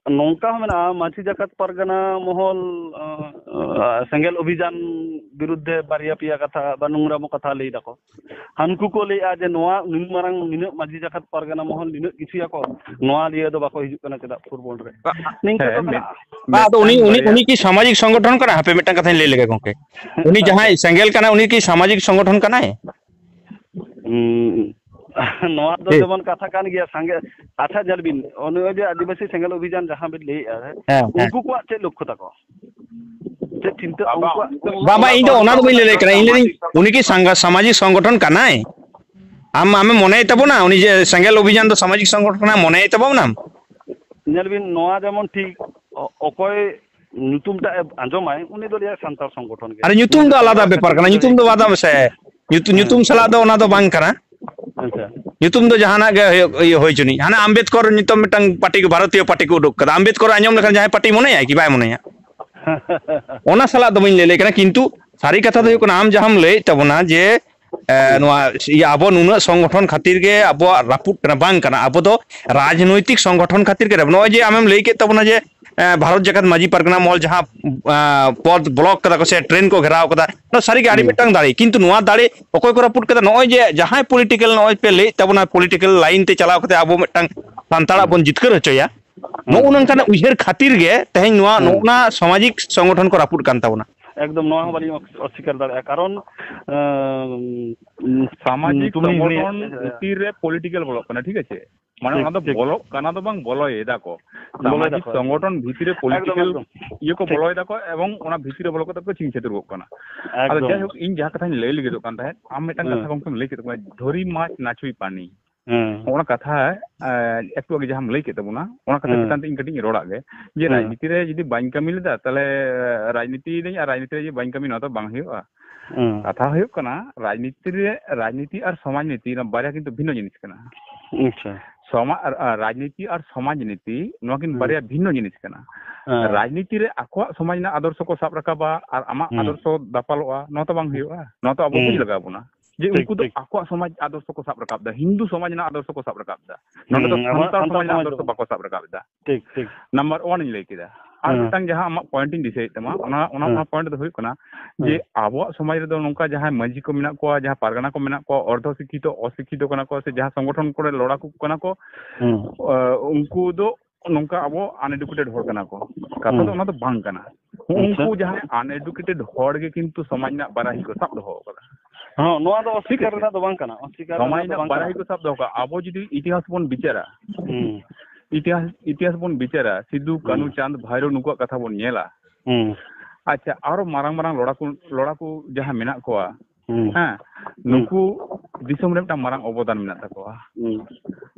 ᱱᱚᱝᱠᱟ ᱦᱚᱸ ᱢᱮᱱᱟᱜᱼᱟ, ᱢᱟᱹᱡᱷᱤ ᱡᱟᱠᱟᱛ ᱯᱟᱨᱜᱟᱱᱟ ᱢᱚᱦᱚᱞ, ᱟᱸ, ᱟᱸ, ᱥᱮᱸᱜᱮᱞ ᱚᱵᱷᱤᱡᱟᱱ ᱵᱤᱨᱩᱫᱽᱫᱷᱮ ᱵᱟᱨᱭᱟ ᱯᱮᱭᱟ ᱠᱟᱛᱷᱟ ᱵᱟ ᱱᱚᱝᱨᱟᱢᱚ ᱠᱟᱛᱷᱟ ᱞᱟᱹᱭ ᱫᱟᱠᱚ᱾ ᱦᱟᱱᱠᱩ ᱠᱚ ᱞᱟᱹᱭᱮᱫᱼᱟ ᱡᱮ ᱱᱚᱣᱟ ᱱᱩᱱ ᱢᱟᱨᱟᱝ ᱱᱤᱱᱟᱹᱜ ᱢᱟᱹᱡᱷᱤ ᱡᱟᱠᱟᱛ ᱯᱟᱨᱜᱟᱱᱟ ᱢᱚᱦᱚᱞ ᱱᱤᱱᱟᱹᱜ ᱠᱤᱪᱷᱩᱭᱟᱠᱚ, ᱱᱚᱣᱟ ᱞᱤᱭᱟᱹ ᱫᱚ ᱵᱟᱠᱚ ᱦᱤᱡᱩᱜ ᱠᱟᱱᱟ ᱪᱮᱫᱟᱜ ᱯᱷᱩᱴᱵᱚᱞ ᱨᱮ? ᱱᱤᱝᱠᱟᱹ ᱦᱮᱸ, ᱫᱚ ᱢᱤᱫ, ᱢᱮᱱᱟᱜᱼᱟ᱾ ᱵᱟ, ᱟᱫᱚ ᱩᱱᱤ, ᱢᱤᱫᱴᱟᱝ ᱩᱱᱤ, ᱵᱟᱨᱭᱟ᱾ ᱩᱱᱤ ᱠᱤ ᱥᱟᱢᱟᱡᱤᱠ ᱥᱚᱝᱜᱚᱴᱷᱚᱱ ᱠᱟᱱᱟ? ᱦᱟᱯᱮ, ᱢᱤᱫᱴᱟᱝ ᱠᱟᱛᱷᱟᱧ ᱞᱟᱹᱭ ᱞᱮᱜᱮ ᱜᱚᱝᱠᱮ᱾ ᱩᱱᱤ ᱟᱪᱪᱷᱟ᱾ ᱡᱟᱦᱟᱸᱭ ᱥᱮᱸᱜᱮᱞ ᱠᱟᱱᱟᱭ, ᱩᱱᱤ ᱠᱤ ᱥᱟᱢᱟᱡᱤᱠ ᱥᱚᱝᱜᱚᱴᱷᱚᱱ ᱠᱟᱱᱟᱭ? ᱦᱩᱸ, ᱱᱚᱣᱟ ᱫᱚ ᱦᱮᱸ᱾ ᱡᱮᱢᱚᱱ ᱠᱟᱛᱷᱟ ᱠᱟᱱ ᱜᱮᱭᱟ, ᱥᱟᱸᱜᱮ, ᱟᱪᱪᱷᱟ, ᱧᱮᱞ ᱵᱤᱱ, ᱱᱚᱜᱼᱚᱭ ᱡᱮ ᱟᱹᱫᱤᱵᱟᱹᱥᱤ ᱥᱮᱸᱜᱮᱞ ᱚᱵᱷᱤᱡᱟᱱ ᱡᱟᱦᱟᱸ ᱵᱤᱱ ᱞᱟᱹᱭᱮᱫᱼᱟ, ᱦᱮᱸ, ᱦᱮᱸ᱾ ᱩᱱᱠᱩ ᱠᱚᱣᱟᱜ ᱪᱮᱫ ᱞᱚᱠᱠᱷᱚ ᱛᱟᱠᱚ? ᱪᱮᱫ ᱪᱤᱱᱛᱟᱹ ᱵᱟᱵᱟ, ᱩᱱᱠᱩᱣᱟᱜ? ᱩᱱᱠᱩ ᱵᱟᱝ, ᱵᱟᱝ, ᱤᱧ ᱫᱚ ᱚᱱᱟ ᱫᱚ ᱵᱟᱹᱧ ᱞᱟᱹᱭ ᱫᱟᱲᱮᱭᱟᱜ ᱠᱟᱱᱟ᱾ ᱤᱧ ᱞᱟᱹᱭᱫᱟᱹᱧ, ᱩᱱᱤ ᱠᱤ ᱥᱟᱸᱜᱟ-, ᱥᱟᱢᱟᱡᱤᱠ ᱥᱚᱝᱜᱚᱴᱷᱚᱱ ᱠᱟᱱᱟᱭ? ᱟᱢ, ᱟᱢᱮᱢ ᱢᱚᱱᱮᱭ ᱛᱟᱵᱚᱱᱟ, ᱩᱱᱤ ᱡᱮ ᱥᱮᱸᱜᱮᱞ ᱚᱵᱷᱤᱡᱟᱱ ᱫᱚ ᱥᱟᱢᱟᱡᱤᱠ ᱥᱚᱝᱜᱚᱴᱷᱚᱱ ᱠᱟᱱᱟᱭ, ᱢᱚᱱᱮᱭ ᱛᱟᱵᱚᱱᱟᱢ? ᱧᱮᱞ ᱵᱤᱱ, ᱱᱚᱣᱟ ᱡᱮᱢᱚᱱ ᱴᱷᱤᱠ, ᱚ-, ᱚᱠᱚᱭ ᱧᱩᱛᱩᱢ ᱴᱟᱜ ᱮ ᱟᱸᱡᱚᱢᱟᱭ, ᱩᱱᱤ ᱫᱚ ᱞᱟᱹᱭᱟᱭ ᱥᱟᱱᱛᱟᱲ ᱥᱚᱝᱜᱚᱴᱷᱚᱱ ᱜᱮ᱾ ᱟᱨ ᱧᱩᱛᱩᱢ ᱫᱚ ᱟᱞᱟᱫᱟ ᱵᱮᱯᱟᱨ ᱠᱟᱱᱟ, ᱧᱩᱛᱩᱢ ᱫᱚ ᱟᱞᱟᱫᱟ ᱥᱮ᱾ ᱧᱩᱛᱩ-, ᱦᱮᱸ᱾ ᱧᱩᱛᱩᱢ ᱥᱟᱞᱟᱜ ᱫᱚ ᱚᱱᱟ ᱫᱚ ᱵᱟᱝ ᱠᱟᱱᱟ᱾ ᱟᱪᱪᱷᱟ᱾ ᱧᱩᱛᱩᱢ ᱫᱚ ᱡᱟᱦᱟᱱᱟᱜ ᱜᱮ ᱦᱩᱭᱩᱜ, ᱤᱭᱟᱹ ᱦᱩᱭ ᱦᱚᱪᱚᱱᱤᱡ᱾ ᱦᱟᱱᱟ ᱟᱢᱵᱮᱫᱠᱚᱨ ᱱᱤᱛᱚᱜ ᱢᱤᱫᱴᱟᱝ ᱯᱟᱨᱴᱤ ᱠᱚ, ᱵᱷᱟᱨᱚᱛᱤᱭᱚ ᱯᱟᱨᱴᱤ ᱠᱚ ᱩᱰᱩᱠ ᱠᱟᱫᱟ᱾ ᱟᱢᱵᱮᱫᱠᱚᱨ ᱟᱸᱡᱚᱢ ᱞᱮᱠᱷᱟᱱ ᱡᱟᱦᱟᱸᱭ ᱯᱟᱨᱴᱤ ᱢᱚᱱᱮᱭᱟᱭ ᱠᱤ? ᱵᱟᱭ ᱢᱚᱱᱮᱭᱟ᱾ ᱚᱱᱟ ᱥᱟᱞᱟᱜ ᱫᱚ ᱵᱟᱹᱧ ᱞᱟᱹᱭ ᱞᱟᱹᱭ ᱠᱟᱱᱟ, ᱠᱤᱱᱛᱩ ᱥᱟᱹᱨᱤ ᱠᱟᱛᱷᱟ ᱫᱚ ᱦᱩᱭᱩᱜ ᱠᱟᱱᱟ, ᱟᱢ ᱡᱟᱦᱟᱸᱢ ᱞᱟᱹᱭᱮᱫ ᱛᱟᱵᱚᱱᱟ ᱡᱮ ᱮ, ᱱᱚᱣᱟ ᱤᱭᱟᱹ, ᱟᱵᱚ ᱱᱩᱱᱟᱹᱜ ᱥᱚᱝᱜᱚᱴᱷᱚᱱ ᱠᱷᱟᱹᱛᱤᱨ ᱜᱮ ᱟᱵᱚᱣᱟᱜ ᱨᱟᱹᱯᱩᱫ ᱠᱟᱱᱟ, ᱵᱟᱝ ᱠᱟᱱᱟ᱾ ᱟᱵᱚ ᱫᱚ ᱨᱟᱡᱽᱱᱳᱭᱛᱤᱠ ᱥᱚᱝᱜᱚᱴᱷᱚᱱ ᱠᱷᱟᱹᱛᱤᱨ ᱜᱮ ᱨᱟᱹᱯᱩᱫ᱾ ᱱᱚᱜᱼᱚᱭ ᱡᱮ ᱟᱢᱮᱢ ᱞᱟᱹᱭ ᱠᱮᱫ ᱛᱟᱵᱚᱱᱟ ᱡᱮ, ᱮ, ᱵᱷᱟᱨᱚᱛ ᱡᱟᱠᱟᱛ ᱢᱟᱹᱡᱷᱤ ᱯᱟᱨᱜᱟᱱᱟ ᱢᱚᱦᱚᱞ ᱡᱟᱦᱟᱸ, ᱮ, ᱯᱚᱫ ᱵᱞᱚᱠ ᱠᱟᱫᱟ ᱠᱚ ᱥᱮ ᱴᱨᱮᱱ ᱠᱚ ᱜᱷᱮᱨᱟᱣ ᱠᱟᱫᱟ, ᱱᱚᱣᱟ ᱥᱟᱹᱨᱤᱜᱮ ᱟᱹᱰᱤ ᱦᱩᱸ᱾ ᱢᱤᱫᱴᱟᱝ ᱫᱟᱲᱮ, ᱠᱤᱱᱛᱩ ᱱᱚᱣᱟ ᱫᱟᱲᱮ ᱚᱠᱚᱭ ᱠᱚ ᱨᱟᱹᱯᱩᱫ ᱠᱟᱫᱟ? ᱱᱚᱜᱼᱚᱭ ᱡᱮ ᱡᱟᱦᱟᱸᱭ ᱯᱚᱞᱤᱴᱤᱠᱟᱞ, ᱱᱚᱜᱼᱚᱭ ᱯᱮ ᱞᱟᱹᱭᱮᱫ ᱛᱟᱵᱚᱱᱟ, ᱯᱚᱞᱤᱴᱤᱠᱟᱞ ᱞᱟᱭᱤᱱ ᱛᱮ ᱪᱟᱞᱟᱣ ᱠᱟᱛᱮ ᱟᱵᱚ ᱢᱤᱫᱴᱟᱝ ᱥᱟᱱᱛᱟᱲᱟᱜ ᱦᱩᱸ᱾ ᱵᱚᱱ ᱡᱤᱛᱠᱟᱹᱨ ᱦᱚᱪᱚᱭᱟ, ᱦᱩᱸ᱾ ᱱᱚᱜᱼᱚ ᱱᱚᱝᱠᱟᱱᱟᱜ ᱩᱭᱦᱟᱹᱨ ᱠᱷᱟᱹᱛᱤᱨ ᱜᱮ ᱛᱮᱦᱮᱧ ᱱᱚᱣᱟ, ᱦᱩᱸ᱾ ᱱᱚᱜᱼᱚ ᱱᱟ ᱥᱟᱢᱟᱡᱤᱠ ᱥᱚᱝᱜᱚᱴᱷᱚᱱ ᱠᱚ ᱨᱟᱹᱯᱩᱫ ᱠᱟᱱ ᱛᱟᱵᱚᱱᱟ᱾ ᱮᱠᱫᱚᱢ, ᱱᱚᱣᱟ ᱦᱚᱸ ᱵᱟᱹᱞᱤᱧ ᱚᱥ-, ᱚᱥᱥᱤᱠᱟᱨ ᱫᱟᱲᱮᱭᱟᱜᱼᱟ, ᱠᱟᱨᱚᱱ, ᱟᱸ, ᱥᱟᱢᱟᱡᱤᱠ ᱛᱩᱢᱤ ᱥᱚᱝᱜᱚᱴᱷᱚᱱ ᱱᱤᱭᱟᱹ, ᱵᱷᱤᱛᱤᱨ ᱨᱮ ᱯᱚᱞᱤᱴᱤᱠᱟᱞ ᱵᱚᱞᱚᱜ ᱠᱟᱱᱟ, ᱴᱷᱤᱠ ᱟᱪᱷᱮ? ᱢᱟᱱᱮ ᱴᱷᱤᱠ, ᱚᱱᱟ ᱫᱚ ᱴᱷᱤᱠ᱾ ᱵᱚᱞᱚᱜ ᱠᱟᱱᱟ ᱫᱚ ᱵᱟᱝ, ᱵᱚᱞᱚᱭ ᱫᱟ ᱠᱚ᱾ ᱵᱚᱞᱚᱭ ᱥᱟᱢᱟᱡᱤᱠ ᱫᱟᱠᱚ᱾ ᱥᱚᱝᱜᱚᱴᱷᱚᱱ ᱵᱷᱤᱛᱤᱨ ᱨᱮ ᱮᱠᱫᱚᱢ, ᱯᱚᱞᱤᱴᱤᱠᱟᱞ ᱮᱠᱫᱚᱢ᱾ ᱤᱭᱟᱹ ᱠᱚ ᱴᱷᱤᱠ᱾ ᱵᱚᱞᱚᱭ ᱫᱟᱠᱚ ᱮᱵᱚᱝ ᱚᱱᱟ ᱵᱷᱤᱛᱤᱨ ᱨᱮ ᱵᱚᱞᱚ ᱠᱟᱛᱮ ᱠᱚ ᱪᱷᱤᱝ ᱪᱷᱟᱹᱛᱩᱨ ᱠᱚᱜ ᱠᱟᱱᱟ᱾ ᱟᱫᱚ ᱮᱠᱫᱚᱢ᱾ ᱡᱟᱭᱦᱳᱠ, ᱤᱧ ᱡᱟᱦᱟᱸ ᱠᱟᱛᱷᱟᱧ ᱞᱟᱹᱭ ᱞᱟᱹᱜᱤᱫᱚᱜ ᱠᱟᱱ ᱛᱟᱦᱮᱸᱫ, ᱟᱢ ᱢᱤᱫᱴᱟᱝ ᱦᱮᱸ᱾ ᱠᱟᱛᱷᱟ ᱜᱚᱢᱠᱮᱢ ᱞᱟᱹᱭ ᱠᱮᱫ ᱛᱟᱵᱚᱱᱟ, ᱫᱷᱚᱨᱤ ᱢᱟᱪ ᱱᱟᱪᱩᱭ ᱯᱟᱱᱤ᱾ ᱦᱮᱸ᱾ ᱚᱱᱟ ᱠᱟᱛᱷᱟ, ᱮ, ᱮᱠᱴᱩ ᱟᱜᱮ ᱡᱟᱦᱟᱸᱢ ᱞᱟᱹᱭ ᱠᱮᱫ ᱛᱟᱵᱚᱱᱟ, ᱚᱱᱟ ᱠᱟᱛᱷᱟ ᱦᱮᱸ᱾ ᱪᱮᱛᱟᱱ ᱛᱮ ᱤᱧ ᱠᱟᱹᱴᱤᱡ ᱤᱧ ᱨᱚᱲᱟᱜ ᱜᱮ, ᱡᱮ ᱦᱮᱸ᱾ ᱨᱟᱡᱽᱱᱤᱛᱤ ᱨᱮ ᱡᱩᱫᱤ ᱵᱟᱹᱧ ᱠᱟᱹᱢᱤ ᱞᱮᱫᱟ, ᱛᱟᱦᱞᱮ ᱨᱟᱡᱽᱱᱤᱛᱤᱭᱮᱫᱟᱹᱧ ᱟᱨ ᱨᱟᱡᱽᱱᱤᱛᱤ ᱨᱮ ᱡᱩᱫᱤ ᱵᱟᱹᱧ ᱠᱟᱹᱢᱤ, ᱱᱚᱣᱟ ᱫᱚ ᱵᱟᱝ ᱦᱩᱭᱩᱜᱼᱟ᱾ ᱦᱮᱸ᱾ ᱠᱟᱛᱷᱟ ᱦᱩᱭᱩᱜ ᱠᱟᱱᱟ, ᱨᱟᱡᱽᱱᱤᱛᱤ ᱨᱮ, ᱨᱟᱡᱽᱱᱤᱛᱤ ᱟᱨ ᱥᱚᱢᱟᱡᱽ ᱱᱤᱛᱤ, ᱱᱚᱣᱟ ᱵᱟᱨᱭᱟ ᱠᱤᱱᱛᱩ ᱵᱷᱤᱱᱱᱚ ᱡᱤᱱᱤᱥ ᱠᱟᱱᱟ᱾ ᱟᱪᱪᱷᱟ᱾ ᱥᱚᱢᱟ-, ᱟᱨ, ᱟᱨ ᱨᱟᱡᱽᱱᱤᱛᱤ ᱟᱨ ᱥᱚᱢᱟᱡᱽ ᱱᱤᱛᱤ, ᱱᱚᱣᱟ ᱠᱤᱱ ᱦᱮᱸ᱾ ᱵᱟᱨᱭᱟ ᱵᱷᱤᱱᱱᱚ ᱡᱤᱱᱤᱥ ᱠᱟᱱᱟ᱾ ᱦᱮᱸ᱾ ᱨᱟᱡᱽᱱᱤᱛᱤ ᱨᱮ ᱟᱠᱚᱣᱟᱜ ᱥᱚᱢᱟᱡᱽ ᱨᱮᱱᱟᱜ ᱟᱫᱚᱨᱥᱚ ᱠᱚ ᱥᱟᱵ ᱨᱟᱠᱟᱵᱟ ᱟᱨ ᱟᱢᱟᱜ ᱦᱮᱸ᱾ ᱟᱫᱚᱨᱥᱚ ᱫᱟᱯᱟᱞᱚᱜᱼᱟ, ᱱᱚᱣᱟ ᱛᱚ ᱵᱟᱝ ᱦᱩᱭᱩᱜᱼᱟ᱾ ᱱᱚᱣᱟ ᱛᱚ ᱟᱵᱚ ᱵᱩᱡᱽ ᱦᱮᱸ᱾ ᱞᱟᱜᱟᱣ ᱵᱚᱱᱟ᱾ ᱡᱮ ᱴᱷᱤᱠ, ᱩᱱᱠᱩ ᱫᱚ ᱴᱷᱤᱠ᱾ ᱟᱠᱚᱣᱟᱜ ᱥᱚᱢᱟᱡᱽ ᱟᱫᱚᱨᱥᱚ ᱠᱚ ᱥᱟᱵ ᱨᱟᱠᱟᱵ ᱮᱫᱟ, ᱦᱤᱱᱫᱩ ᱥᱚᱢᱟᱡᱽ ᱨᱮᱱᱟᱜ ᱟᱫᱚᱨᱥᱚ ᱠᱚ ᱥᱟᱵ ᱨᱟᱠᱟᱵ ᱮᱫᱟ, ᱱᱚᱰᱮ ᱫᱚ ᱦᱩᱸ, ᱟᱵᱚᱣᱟᱜ ᱥᱟᱱᱛᱟᱲ ᱥᱟᱱᱛᱟᱲ ᱥᱚᱢᱟᱡᱽ ᱨᱮᱱᱟᱜ ᱥᱚᱢᱟᱡᱽ ᱟᱫᱚᱨᱥᱚ ᱫᱚ ᱵᱟᱠᱚ ᱥᱟᱵ ᱨᱟᱠᱟᱵ ᱮᱫᱟ᱾ ᱴᱷᱤᱠ, ᱴᱷᱤᱠ᱾ ᱱᱟᱢᱵᱟᱨ ᱚᱣᱟᱱ ᱤᱧ ᱞᱟᱹᱭ ᱠᱮᱫᱟ᱾ ᱟᱨ ᱦᱮᱸ᱾ ᱢᱤᱫᱴᱟᱝ ᱡᱟᱦᱟᱸ ᱟᱢᱟᱜ ᱯᱚᱭᱮᱱᱴ ᱤᱧ ᱫᱤᱥᱟᱹᱭᱮᱫ ᱛᱟᱢᱟ, ᱚᱱᱟ, ᱚᱱᱟ, ᱦᱮᱸ᱾ ᱚᱱᱟ ᱯᱚᱭᱮᱱᱴ ᱫᱚ ᱦᱩᱭᱩᱜ ᱠᱟᱱᱟ ᱡᱮ ᱦᱮᱸ᱾ ᱟᱵᱚᱣᱟᱜ ᱥᱚᱢᱟᱡᱽ ᱨᱮᱫᱚ ᱱᱚᱝᱠᱟ ᱡᱟᱦᱟᱸᱭ ᱢᱟᱹᱡᱷᱤ ᱠᱚ ᱢᱮᱱᱟᱜ ᱠᱚᱣᱟ, ᱡᱟᱦᱟᱸ ᱯᱟᱨᱜᱟᱱᱟ ᱠᱚ ᱢᱮᱱᱟᱜ ᱠᱚᱣᱟ, ᱚᱨᱫᱷᱚ ᱥᱤᱠᱠᱷᱤᱛᱚ, ᱚᱥᱤᱠᱠᱷᱤᱛᱚ ᱠᱟᱱᱟ ᱠᱚ, ᱥᱮ ᱡᱟᱦᱟᱸ ᱥᱚᱝᱜᱚᱴᱷᱚᱱ ᱠᱚᱨᱮ ᱞᱚᱲᱟᱠᱩ ᱠᱟᱱᱟ ᱠᱚ, ᱦᱮᱸ᱾ ᱚ, ᱩᱱᱠᱩ ᱫᱚ ᱱᱚᱝᱠᱟ ᱟᱵᱚ ᱟᱱᱮᱰᱩᱠᱮᱴᱮᱰ ᱦᱚᱲ ᱠᱟᱱᱟ ᱠᱚ᱾ ᱠᱟᱛᱷᱟ ᱫᱚ ᱦᱩᱸ᱾ ᱚᱱᱟ ᱫᱚ ᱵᱟᱝ ᱠᱟᱱᱟ᱾ ᱟᱪᱪᱷᱟ᱾ ᱩᱱᱠᱩ ᱡᱟᱦᱟᱸᱭ ᱟᱱᱮᱰᱩᱠᱮᱴᱮᱰ ᱦᱚᱲ ᱜᱮ ᱠᱤᱱᱛᱩ ᱥᱚᱢᱟᱡᱽ ᱨᱮᱱᱟᱜ ᱵᱟᱨᱟᱦᱤ ᱠᱚ ᱥᱟᱵ ᱫᱚᱦᱚ ᱟᱠᱟᱫᱟ᱾ ᱦᱚᱸ, ᱱᱚᱣᱟ ᱫᱚ ᱴᱷᱤᱠ ᱚᱥᱤᱠᱟᱨ ᱟᱪᱷᱮ? ᱨᱮᱱᱟᱜ ᱫᱚ ᱵᱟᱝ ᱠᱟᱱᱟ, ᱚᱥᱤᱠᱟᱨ ᱥᱚᱢᱟᱡᱽ ᱨᱮᱱᱟᱜ ᱫᱚ ᱨᱮᱱᱟᱜ ᱵᱟᱝ ᱠᱟᱱᱟ᱾ ᱵᱟᱨᱟᱦᱤ ᱠᱚ ᱥᱟᱵ ᱫᱚᱦᱚ ᱠᱟᱜᱼᱟ᱾ ᱟᱵᱚ ᱡᱩᱫᱤ ᱤᱛᱤᱦᱟᱥ ᱵᱚᱱ ᱵᱤᱪᱟᱹᱨᱟ, ᱦᱩᱸ᱾ ᱤᱛᱤᱦᱟᱥ, ᱤᱛᱤᱦᱟᱥ ᱵᱚᱱ ᱵᱤᱪᱟᱹᱨᱟ, ᱥᱤᱫᱩ, ᱠᱟᱹᱱᱩ, ᱦᱩᱸ᱾ ᱪᱟᱸᱫᱽ, ᱵᱷᱟᱭᱨᱳ ᱱᱩᱠᱩᱣᱟᱜ ᱠᱟᱛᱷᱟ ᱵᱚᱱ ᱧᱮᱞᱟ᱾ ᱦᱩᱸ᱾ ᱟᱪᱪᱷᱟ, ᱟᱨᱚ ᱢᱟᱨᱟᱝ ᱢᱟᱨᱟᱝ ᱞᱚᱲᱟᱠᱩ, ᱞᱚᱲᱟᱠᱩ ᱡᱟᱦᱟᱸ ᱢᱮᱱᱟᱜ ᱠᱚᱣᱟ, ᱦᱩᱸ᱾ ᱦᱮᱸ, ᱦᱩᱸ᱾ ᱱᱩᱠᱩ ᱫᱤᱥᱚᱢ ᱨᱮ ᱢᱤᱫᱴᱟᱝ ᱢᱟᱨᱟᱝ ᱚᱵᱚᱫᱟᱱ ᱢᱮᱱᱟᱜ ᱛᱟᱠᱚᱣᱟ᱾ ᱦᱩᱸ᱾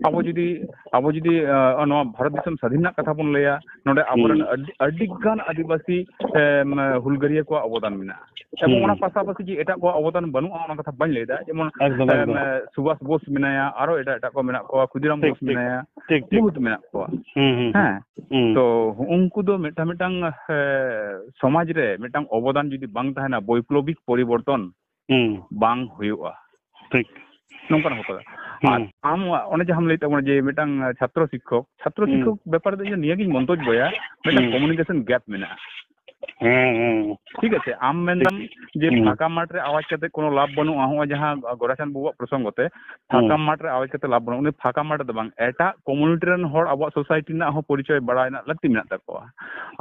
ᱟᱵᱚ ᱡᱩᱫᱤ, ᱟᱵᱚ ᱡᱩᱫᱤ, ᱟᱸ, ᱱᱚᱣᱟ ᱵᱷᱟᱨᱚᱛ ᱫᱤᱥᱚᱢ ᱥᱟᱹᱫᱷᱤᱱ ᱨᱮᱱᱟᱜ ᱠᱟᱛᱷᱟ ᱵᱚᱱ ᱞᱟᱹᱭᱟ, ᱱᱚᱰᱮ ᱟᱵᱚᱨᱮᱱ ᱦᱩᱸ᱾ ᱟᱹᱰᱤ, ᱟᱹᱰᱤ ᱜᱟᱱ ᱟᱹᱫᱤᱵᱟᱹᱥᱤ, ᱮᱢ, ᱦᱩᱞᱜᱟᱹᱨᱤᱭᱟᱹ ᱠᱚᱣᱟᱜ ᱚᱵᱚᱫᱟᱱ ᱢᱮᱱᱟᱜᱼᱟ᱾ ᱮᱵᱚᱝ ᱦᱩᱸ᱾ ᱚᱱᱟ ᱯᱟᱥᱟᱯᱟᱥᱤ ᱡᱮ ᱮᱴᱟᱜ ᱠᱚᱣᱟᱜ ᱚᱵᱚᱫᱟᱱ ᱵᱟᱹᱱᱩᱜᱼᱟ, ᱚᱱᱟ ᱠᱟᱛᱷᱟ ᱵᱟᱹᱧ ᱞᱟᱹᱭᱫᱟ᱾ ᱡᱮᱢᱚᱱ, ᱮᱠᱫᱚᱢ, ᱮᱢ, ᱮᱠᱫᱚᱢ᱾ ᱥᱩᱵᱷᱟᱥ ᱵᱳᱥ ᱢᱮᱱᱟᱭᱟ, ᱟᱨᱚ ᱮᱴᱟᱜ ᱮᱴᱟᱜ ᱠᱚ ᱢᱮᱱᱟᱜ ᱠᱚᱣᱟ, ᱠᱷᱩᱫᱤᱨᱟᱢ ᱴᱷᱤᱠ, ᱵᱳᱥ ᱴᱷᱤᱠ, ᱢᱮᱱᱟᱭᱟ, ᱴᱷᱤᱠ, ᱴᱷᱤᱠ᱾ ᱵᱚᱦᱩᱛ ᱢᱮᱱᱟᱜ ᱠᱚᱣᱟ᱾ ᱦᱩᱸ, ᱦᱩᱸ, ᱦᱩᱸ᱾ ᱦᱮᱸ? ᱦᱩᱸ᱾ ᱛᱚ, ᱦᱩᱜᱼᱩᱝᱠᱩ ᱫᱚ ᱢᱤᱫᱴᱟᱝ, ᱢᱤᱫᱴᱟᱝ, ᱮ, ᱥᱚᱢᱟᱡᱽ ᱨᱮ ᱢᱤᱫᱴᱟᱝ ᱚᱵᱚᱫᱟᱱ ᱡᱩᱫᱤ ᱵᱟᱝ ᱛᱟᱦᱮᱱᱟ, ᱵᱳᱭᱯᱞᱚᱵᱤᱠ ᱯᱚᱨᱤᱵᱚᱨᱛᱚᱱ, ᱦᱩᱸ᱾ ᱵᱟᱝ ᱦᱩᱭᱩᱜᱼᱟ᱾ ᱴᱷᱤᱠ᱾ ᱱᱚᱝᱠᱟᱱ ᱦᱚᱸ ᱠᱟᱱᱟ᱾ ᱟᱨ ᱦᱩᱸ᱾ ᱟᱢ ᱚᱱᱮ ᱡᱟᱦᱟᱸᱢ ᱞᱟᱹᱭᱮᱫ ᱛᱟᱵᱚᱱᱟ ᱡᱮ ᱢᱤᱫᱴᱟᱝ ᱪᱷᱟᱛᱨᱚ ᱥᱤᱠᱠᱷᱚᱠ, ᱪᱷᱟᱛᱨᱚ ᱦᱩᱸ᱾ ᱥᱤᱠᱠᱷᱚᱠ ᱵᱮᱯᱟᱨ ᱫᱚ ᱤᱧ ᱫᱚ ᱱᱤᱭᱟᱹᱜᱤᱧ ᱢᱚᱱᱛᱚᱡᱵᱚᱭᱟ, ᱢᱤᱫᱴᱟᱝ ᱦᱩᱸ᱾ communication gap ᱢᱮᱱᱟᱜᱼᱟ᱾ ᱦᱩᱸ, ᱦᱩᱸ᱾ ᱴᱷᱤᱠ ᱟᱪᱷᱮ, ᱟᱢ ᱢᱮᱱᱫᱟᱢ ᱡᱮ ᱦᱩᱸ᱾ ᱯᱷᱟᱸᱠᱟ ᱢᱟᱴᱷ ᱨᱮ ᱟᱣᱟᱡ ᱠᱟᱛᱮ ᱠᱳᱱᱳ ᱞᱟᱵᱷ ᱵᱟᱹᱱᱩᱜᱼᱟ, ᱦᱚᱸᱜᱼᱚᱭ ᱡᱟᱦᱟᱸ ᱜᱳᱨᱟᱪᱟᱸᱫᱽ ᱵᱟᱹᱵᱩᱣᱟᱜ ᱯᱨᱚᱥᱚᱝᱜᱚ ᱛᱮ, ᱦᱩᱸ᱾ ᱯᱷᱟᱸᱠᱟ ᱢᱟᱴᱷ ᱨᱮ ᱟᱣᱟᱡ ᱠᱟᱛᱮ ᱞᱟᱵᱷ ᱵᱟᱹᱱᱩᱜᱼᱟ, ᱩᱱᱤ ᱯᱷᱟᱸᱠᱟ ᱢᱟᱴᱷ ᱨᱮ ᱫᱚ ᱵᱟᱝ, ᱮᱴᱟᱜ community ᱨᱮᱱ ᱦᱚᱲ ᱟᱵᱚᱣᱟᱜ society ᱨᱮᱱᱟᱜ ᱦᱚᱸ ᱯᱚᱨᱤᱪᱚᱭ ᱵᱟᱲᱟᱭ ᱨᱮᱱᱟᱜ ᱞᱟᱹᱠᱛᱤ ᱢᱮᱱᱟᱜ ᱛᱟᱠᱚᱣᱟ᱾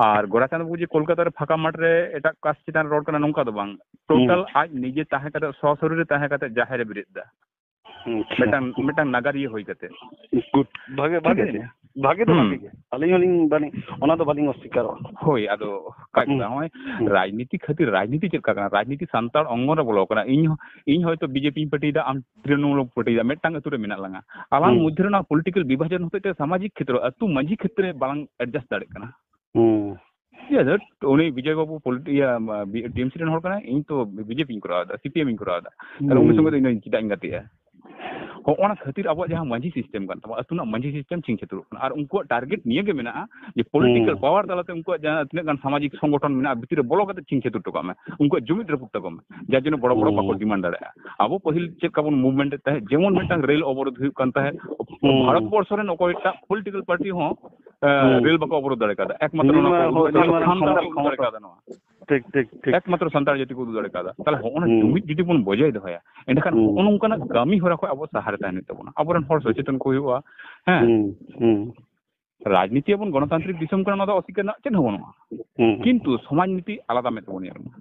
ᱟᱨ ᱜᱳᱨᱟᱪᱟᱸᱫᱽ ᱵᱟᱹᱵᱩ ᱡᱮ ᱠᱳᱞᱠᱟᱛᱟ ᱨᱮ ᱯᱷᱟᱸᱠᱟ ᱢᱟᱴᱷ ᱨᱮ ᱮᱴᱟᱜ caste ᱪᱮᱛᱟᱱ ᱨᱮ ᱨᱚᱲ ᱠᱟᱱᱟ, ᱱᱚᱝᱠᱟ ᱫᱚ ᱵᱟᱝ, total ᱦᱩᱸ᱾ ᱟᱡ ᱱᱤᱡᱮ ᱛᱟᱦᱮᱸ ᱠᱟᱛᱮ, ᱥᱚᱥᱚᱨᱤᱨ ᱨᱮ ᱛᱟᱦᱮᱸ ᱠᱟᱛᱮ ᱡᱟᱦᱮᱨ ᱮ ᱵᱮᱨᱮᱫ ᱮᱫᱟ᱾ ᱟᱪᱪᱷᱟ᱾ ᱢᱤᱫᱴᱟᱝ, ᱢᱤᱫᱴᱟᱝ ᱱᱟᱜᱟᱨᱤᱭᱟᱹ ᱦᱩᱭ ᱠᱟᱛᱮ᱾ Good. ᱵᱷᱟᱜᱮ, ᱴᱷᱤᱠ ᱵᱷᱟᱜᱮ ᱟᱪᱷᱮ? ᱜᱮ᱾ ᱵᱷᱟᱜᱮ ᱫᱚ ᱦᱩᱸ᱾ ᱵᱷᱟᱜᱮ ᱜᱮ᱾ ᱟᱹᱞᱤᱧ ᱦᱚᱸᱞᱤᱧ ᱵᱟᱹᱞᱤᱧ, ᱚᱱᱟ ᱫᱚ ᱵᱟᱹᱞᱤᱧ ᱚᱥᱥᱤᱠᱟᱨᱚᱜᱼᱟ᱾ ᱦᱳᱭ, ᱟᱫᱚ ᱠᱟᱡᱽ ᱦᱩᱸ᱾ ᱫᱚ ᱱᱚᱜᱼᱚᱭ ᱦᱩᱸ᱾ ᱨᱟᱡᱽᱱᱤᱛᱤ ᱠᱷᱟᱹᱛᱤᱨ, ᱨᱟᱡᱽᱱᱤᱛᱤ ᱪᱮᱫ ᱞᱮᱠᱟ ᱠᱟᱱᱟ? ᱨᱟᱡᱽᱱᱤᱛᱤ ᱥᱟᱱᱛᱟᱲ ᱚᱝᱜᱚᱱ ᱨᱮ ᱵᱚᱞᱚ ᱠᱟᱱᱟ᱾ ᱤᱧ ᱦᱚᱸ, ᱤᱧ ᱦᱚᱭᱛᱳ BJP ᱤᱧ ᱯᱟᱹᱴᱤᱭᱮᱫᱟ, ᱟᱢ ᱛᱨᱤᱱᱢᱩᱞ ᱮᱢ ᱯᱟᱹᱴᱤᱭᱮᱫᱟ, ᱢᱤᱫᱴᱟᱝ ᱟᱹᱛᱩ ᱨᱮ ᱢᱮᱱᱟᱜ ᱞᱟᱝᱟ᱾ ᱟᱞᱟᱝ ᱦᱩᱸ᱾ ᱢᱚᱫᱽᱫᱷᱮ ᱨᱮ ᱚᱱᱟ political ᱵᱤᱵᱷᱟᱡᱚᱱ ᱦᱚᱛᱮᱡ ᱛᱮ ᱥᱟᱢᱟᱡᱤᱠ ᱠᱷᱮᱛᱨᱚ, ᱟᱹᱛᱩ ᱢᱟᱹᱡᱷᱤ ᱠᱷᱮᱛᱨᱮ ᱵᱟᱞᱟᱝ adjust ᱫᱟᱲᱮᱭᱟᱜ ᱠᱟᱱᱟ᱾ ᱦᱩᱸ᱾ ᱤᱭᱟᱹ, ᱩᱱᱤ ᱵᱤᱡᱚᱭ ᱵᱟᱵᱩ ᱯᱚᱞᱤᱴ-, ᱤᱭᱟᱹ, ᱢᱟ, ᱵᱤ-, TMC ᱨᱮᱱ ᱦᱚᱲ ᱠᱟᱱᱟᱭ, ᱤᱧ ᱛᱚ BJP ᱤᱧ ᱠᱚᱨᱟᱣ ᱮᱫᱟ, CPM ᱤᱧ ᱠᱚᱨᱟᱣ ᱮᱫᱟ᱾ ᱛᱟᱦᱞᱮ ᱩᱱᱤ ᱦᱩᱸ᱾ ᱥᱚᱸᱜᱮ ᱫᱚ ᱤᱧ ᱫᱚ ᱪᱮᱫᱟᱜ ᱤᱧ ᱜᱟᱛᱮᱜᱼᱟ? ᱦᱚᱸᱜᱼᱚ ᱱᱟ ᱠᱷᱟᱹᱛᱤᱨ ᱟᱵᱚᱣᱟᱜ ᱡᱟᱦᱟᱸ ᱢᱟᱹᱡᱷᱤ system ᱠᱟᱱ ᱛᱟᱵᱚᱱᱟ, ᱟᱹᱛᱩ ᱨᱮᱱᱟᱜ ᱢᱟᱹᱡᱷᱤ system ᱪᱷᱤᱝ ᱪᱷᱟᱹᱛᱩᱨᱚᱜ ᱠᱟᱱᱟ᱾ ᱟᱨ ᱩᱱᱠᱩᱣᱟᱜ target ᱱᱤᱭᱟᱹ ᱜᱮ ᱢᱮᱱᱟᱜᱼᱟ ᱡᱮ political ᱦᱩᱸ᱾ power ᱛᱟᱞᱟᱛᱮ ᱩᱱᱠᱩᱣᱟᱜ ᱡᱟᱦᱟᱸ ᱛᱤᱱᱟᱹᱜ ᱜᱟᱱ ᱥᱟᱢᱟᱡᱤᱠ ᱥᱚᱝᱜᱚᱴᱷᱚᱱ ᱢᱮᱱᱟᱜᱼᱟ, ᱵᱷᱤᱛᱤᱨ ᱨᱮ ᱵᱚᱞᱚ ᱠᱟᱛᱮ ᱪᱷᱤᱝ ᱪᱷᱟᱹᱛᱩᱨ ᱦᱚᱴᱚ ᱠᱟᱜ ᱢᱮ, ᱩᱱᱠᱩᱣᱟᱜ ᱡᱩᱢᱤᱫ ᱨᱟᱹᱯᱩᱫ ᱛᱟᱠᱚ ᱢᱮ, ᱡᱟᱨ ᱡᱚᱱᱱᱚ ᱵᱚᱲᱚ ᱵᱚᱲᱚ ᱵᱟᱠᱚ ᱦᱩᱸ᱾ demand ᱫᱟᱲᱮᱭᱟᱜᱼᱟ᱾ ᱟᱵᱚ ᱯᱟᱹᱦᱤᱞ ᱪᱮᱫ ᱞᱮᱠᱟ ᱵᱚᱱ movement ᱮᱫ ᱛᱟᱦᱮᱸᱫ, ᱡᱮᱢᱚᱱ ᱢᱤᱫᱴᱟᱝ ᱨᱮᱞ ᱚᱵᱚᱨᱳᱫᱷ ᱦᱩᱭᱩᱜ ᱠᱟᱱ ᱛᱟᱦᱮᱸᱫ, ᱦᱩᱸ᱾ ᱵᱷᱟᱨᱚᱛ ᱵᱚᱨᱥᱚ ᱨᱮᱱ ᱚᱠᱚᱭᱴᱟᱜ political party ᱦᱚᱸ, ᱮ, ᱦᱩᱸ᱾ ᱨᱮᱞ ᱵᱟᱠᱚ ᱚᱵᱚᱨᱳᱫᱷ ᱫᱟᱲᱮ ᱠᱟᱣᱫᱟ, ᱮᱠᱢᱟᱛᱨᱚ ᱱᱤᱱ ᱱᱚᱣᱟ ᱢᱟᱨᱟᱝ ᱦᱚ-, ᱠᱚᱝᱜᱨᱮᱥ ᱱᱤᱱ ᱟᱨ ᱢᱟᱨᱟᱝ ᱥᱟᱱᱛᱟᱲ ᱥᱟᱱᱛᱟᱲ ᱠᱚ ᱩᱫᱩᱜ ᱫᱟᱲᱮ ᱠᱷᱚᱢᱚᱛᱟ᱾ ᱠᱟᱣᱫᱟ ᱱᱚᱣᱟ᱾ ᱴᱷᱤᱠ, ᱴᱷᱤᱠ, ᱴᱷᱤᱠ, ᱮᱠᱢᱟᱛᱨᱚ ᱴᱷᱤᱠ᱾ ᱥᱟᱱᱛᱟᱲ ᱡᱟᱹᱛᱤ ᱠᱚ ᱩᱫᱩᱜ ᱫᱟᱲᱮ ᱠᱟᱣᱫᱟ᱾ ᱛᱟᱦᱞᱮ ᱦᱚᱸᱜᱼᱚ ᱱᱟ ᱦᱩᱸ᱾ ᱡᱩᱢᱤᱫ ᱡᱩᱫᱤ ᱵᱚᱱ ᱵᱚᱡᱟᱭ ᱫᱚᱦᱚᱭᱟ, ᱮᱸᱰᱮᱠᱷᱟᱱ ᱦᱩᱸ᱾ ᱦᱚᱸᱜᱼᱚ ᱱᱚᱝᱠᱟᱱᱟᱜ ᱠᱟᱹᱢᱤ ᱦᱚᱨᱟ ᱠᱷᱚᱱ ᱟᱵᱚ ᱥᱟᱦᱟ ᱨᱮ ᱛᱟᱦᱮᱱ ᱦᱩᱭᱩᱜ ᱛᱟᱵᱚᱱᱟ᱾ ᱟᱵᱚᱨᱮᱱ ᱦᱚᱲ ᱥᱚᱪᱮᱛᱚᱱ ᱠᱚ ᱦᱩᱭᱩᱜᱼᱟ᱾ ᱦᱮᱸ᱾ ᱦᱩᱸ, ᱦᱩᱸ᱾ ᱨᱟᱡᱽᱱᱤᱛᱤ ᱮᱵᱚᱝ ᱜᱚᱱᱚᱛᱟᱱᱛᱨᱤᱠ ᱫᱤᱥᱚᱢ ᱠᱟᱱᱟ, ᱱᱚᱣᱟ ᱫᱚ ᱚᱥᱤᱠᱟᱨ ᱨᱮᱱᱟᱜ ᱪᱮᱫ ᱦᱚᱸ ᱵᱟᱹᱱᱩᱜᱼᱟ᱾ ᱦᱩᱸ᱾ ᱠᱤᱱᱛᱩ ᱥᱚᱢᱟᱡᱽ ᱱᱤᱛᱤ ᱟᱞᱟᱫᱟ ᱢᱮᱫ ᱛᱮᱵᱚᱱ ᱧᱮᱞ ᱢᱟ᱾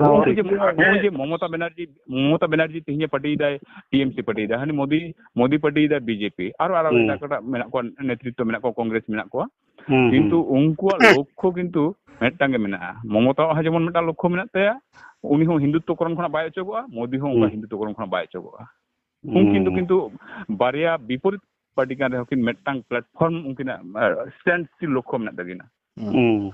ᱦᱳᱭ᱾ ᱱᱚᱜᱼᱚᱭ ᱡᱮ, ᱱᱚᱜᱼᱚᱭ ᱡᱮ ᱢᱚᱢᱚᱛᱟ ᱵᱮᱱᱟᱨᱡᱤ, ᱢᱚᱢᱚᱛᱟ ᱵᱮᱱᱟᱨᱡᱤ ᱛᱮᱦᱮᱧ ᱮ ᱯᱟᱹᱴᱤᱭᱮᱫᱟᱭ, TMC ᱯᱟᱹᱴᱤᱭᱮᱫᱟᱭ, ᱦᱟᱹᱱᱤ ᱢᱳᱫᱤ, ᱢᱳᱫᱤ ᱯᱟᱹᱴᱤᱭᱮᱫᱟᱭ BJP, ᱟᱨᱚ, ᱟᱨᱚ ᱦᱩᱸ᱾ ᱮᱴᱟᱜ ᱮᱴᱟᱜ ᱢᱮᱱᱟᱜ ᱠᱚᱣᱟ, ᱱᱮᱛᱨᱤᱛᱛᱚ ᱢᱮᱱᱟᱜ ᱠᱚᱣᱟ, ᱠᱚᱝᱜᱨᱮᱥ ᱢᱮᱱᱟᱜ ᱠᱚᱣᱟ᱾ ᱦᱩᱸ, ᱠᱤᱱᱛᱩ ᱦᱩᱸ᱾ ᱩᱱᱠᱩᱣᱟᱜ ᱞᱚᱠᱠᱷᱚ ᱠᱤᱱᱛᱩ ᱢᱤᱫᱴᱟᱝ ᱜᱮ ᱢᱮᱱᱟᱜᱼᱟ᱾ ᱢᱚᱢᱚᱛᱟᱣᱟᱜ ᱦᱚᱸ ᱡᱮᱢᱚᱱ ᱢᱤᱫᱴᱟᱝ ᱞᱚᱠᱠᱷᱚ ᱢᱮᱱᱟᱜ ᱛᱟᱭᱟ, ᱩᱱᱤ ᱦᱚᱸ ᱦᱤᱱᱫᱩᱛᱛᱚ ᱠᱚᱨᱚᱱ ᱠᱷᱚᱱᱟᱜ ᱵᱟᱭ ᱚᱪᱚᱜᱚᱜᱼᱟ, ᱢᱳᱫᱤ ᱦᱚᱸ ᱚᱱᱠᱟ ᱦᱩᱸ᱾ ᱦᱤᱱᱫᱩᱛᱛᱚ ᱠᱚᱨᱚᱱ ᱠᱷᱚᱱᱟᱜ ᱵᱟᱭ ᱚᱪᱚᱜᱚᱜᱼᱟ᱾ ᱩᱱᱠᱤᱱ ᱫᱚ ᱦᱩᱸ᱾ ᱠᱤᱱᱛᱩ ᱵᱟᱨᱭᱟ ᱵᱤᱯᱚᱨᱤᱛ ᱯᱟᱨᱴᱤ ᱠᱟᱱ ᱨᱮᱦᱚᱸ ᱠᱤᱱ ᱢᱤᱫᱴᱟᱝ platform ᱩᱱᱠᱤᱱᱟᱜ, ᱮ, stand ᱥᱴᱤᱞ ᱞᱚᱠᱠᱷᱚ ᱢᱮᱱᱟᱜ ᱛᱟᱹᱠᱤᱱᱟ᱾ ᱦᱩᱸ᱾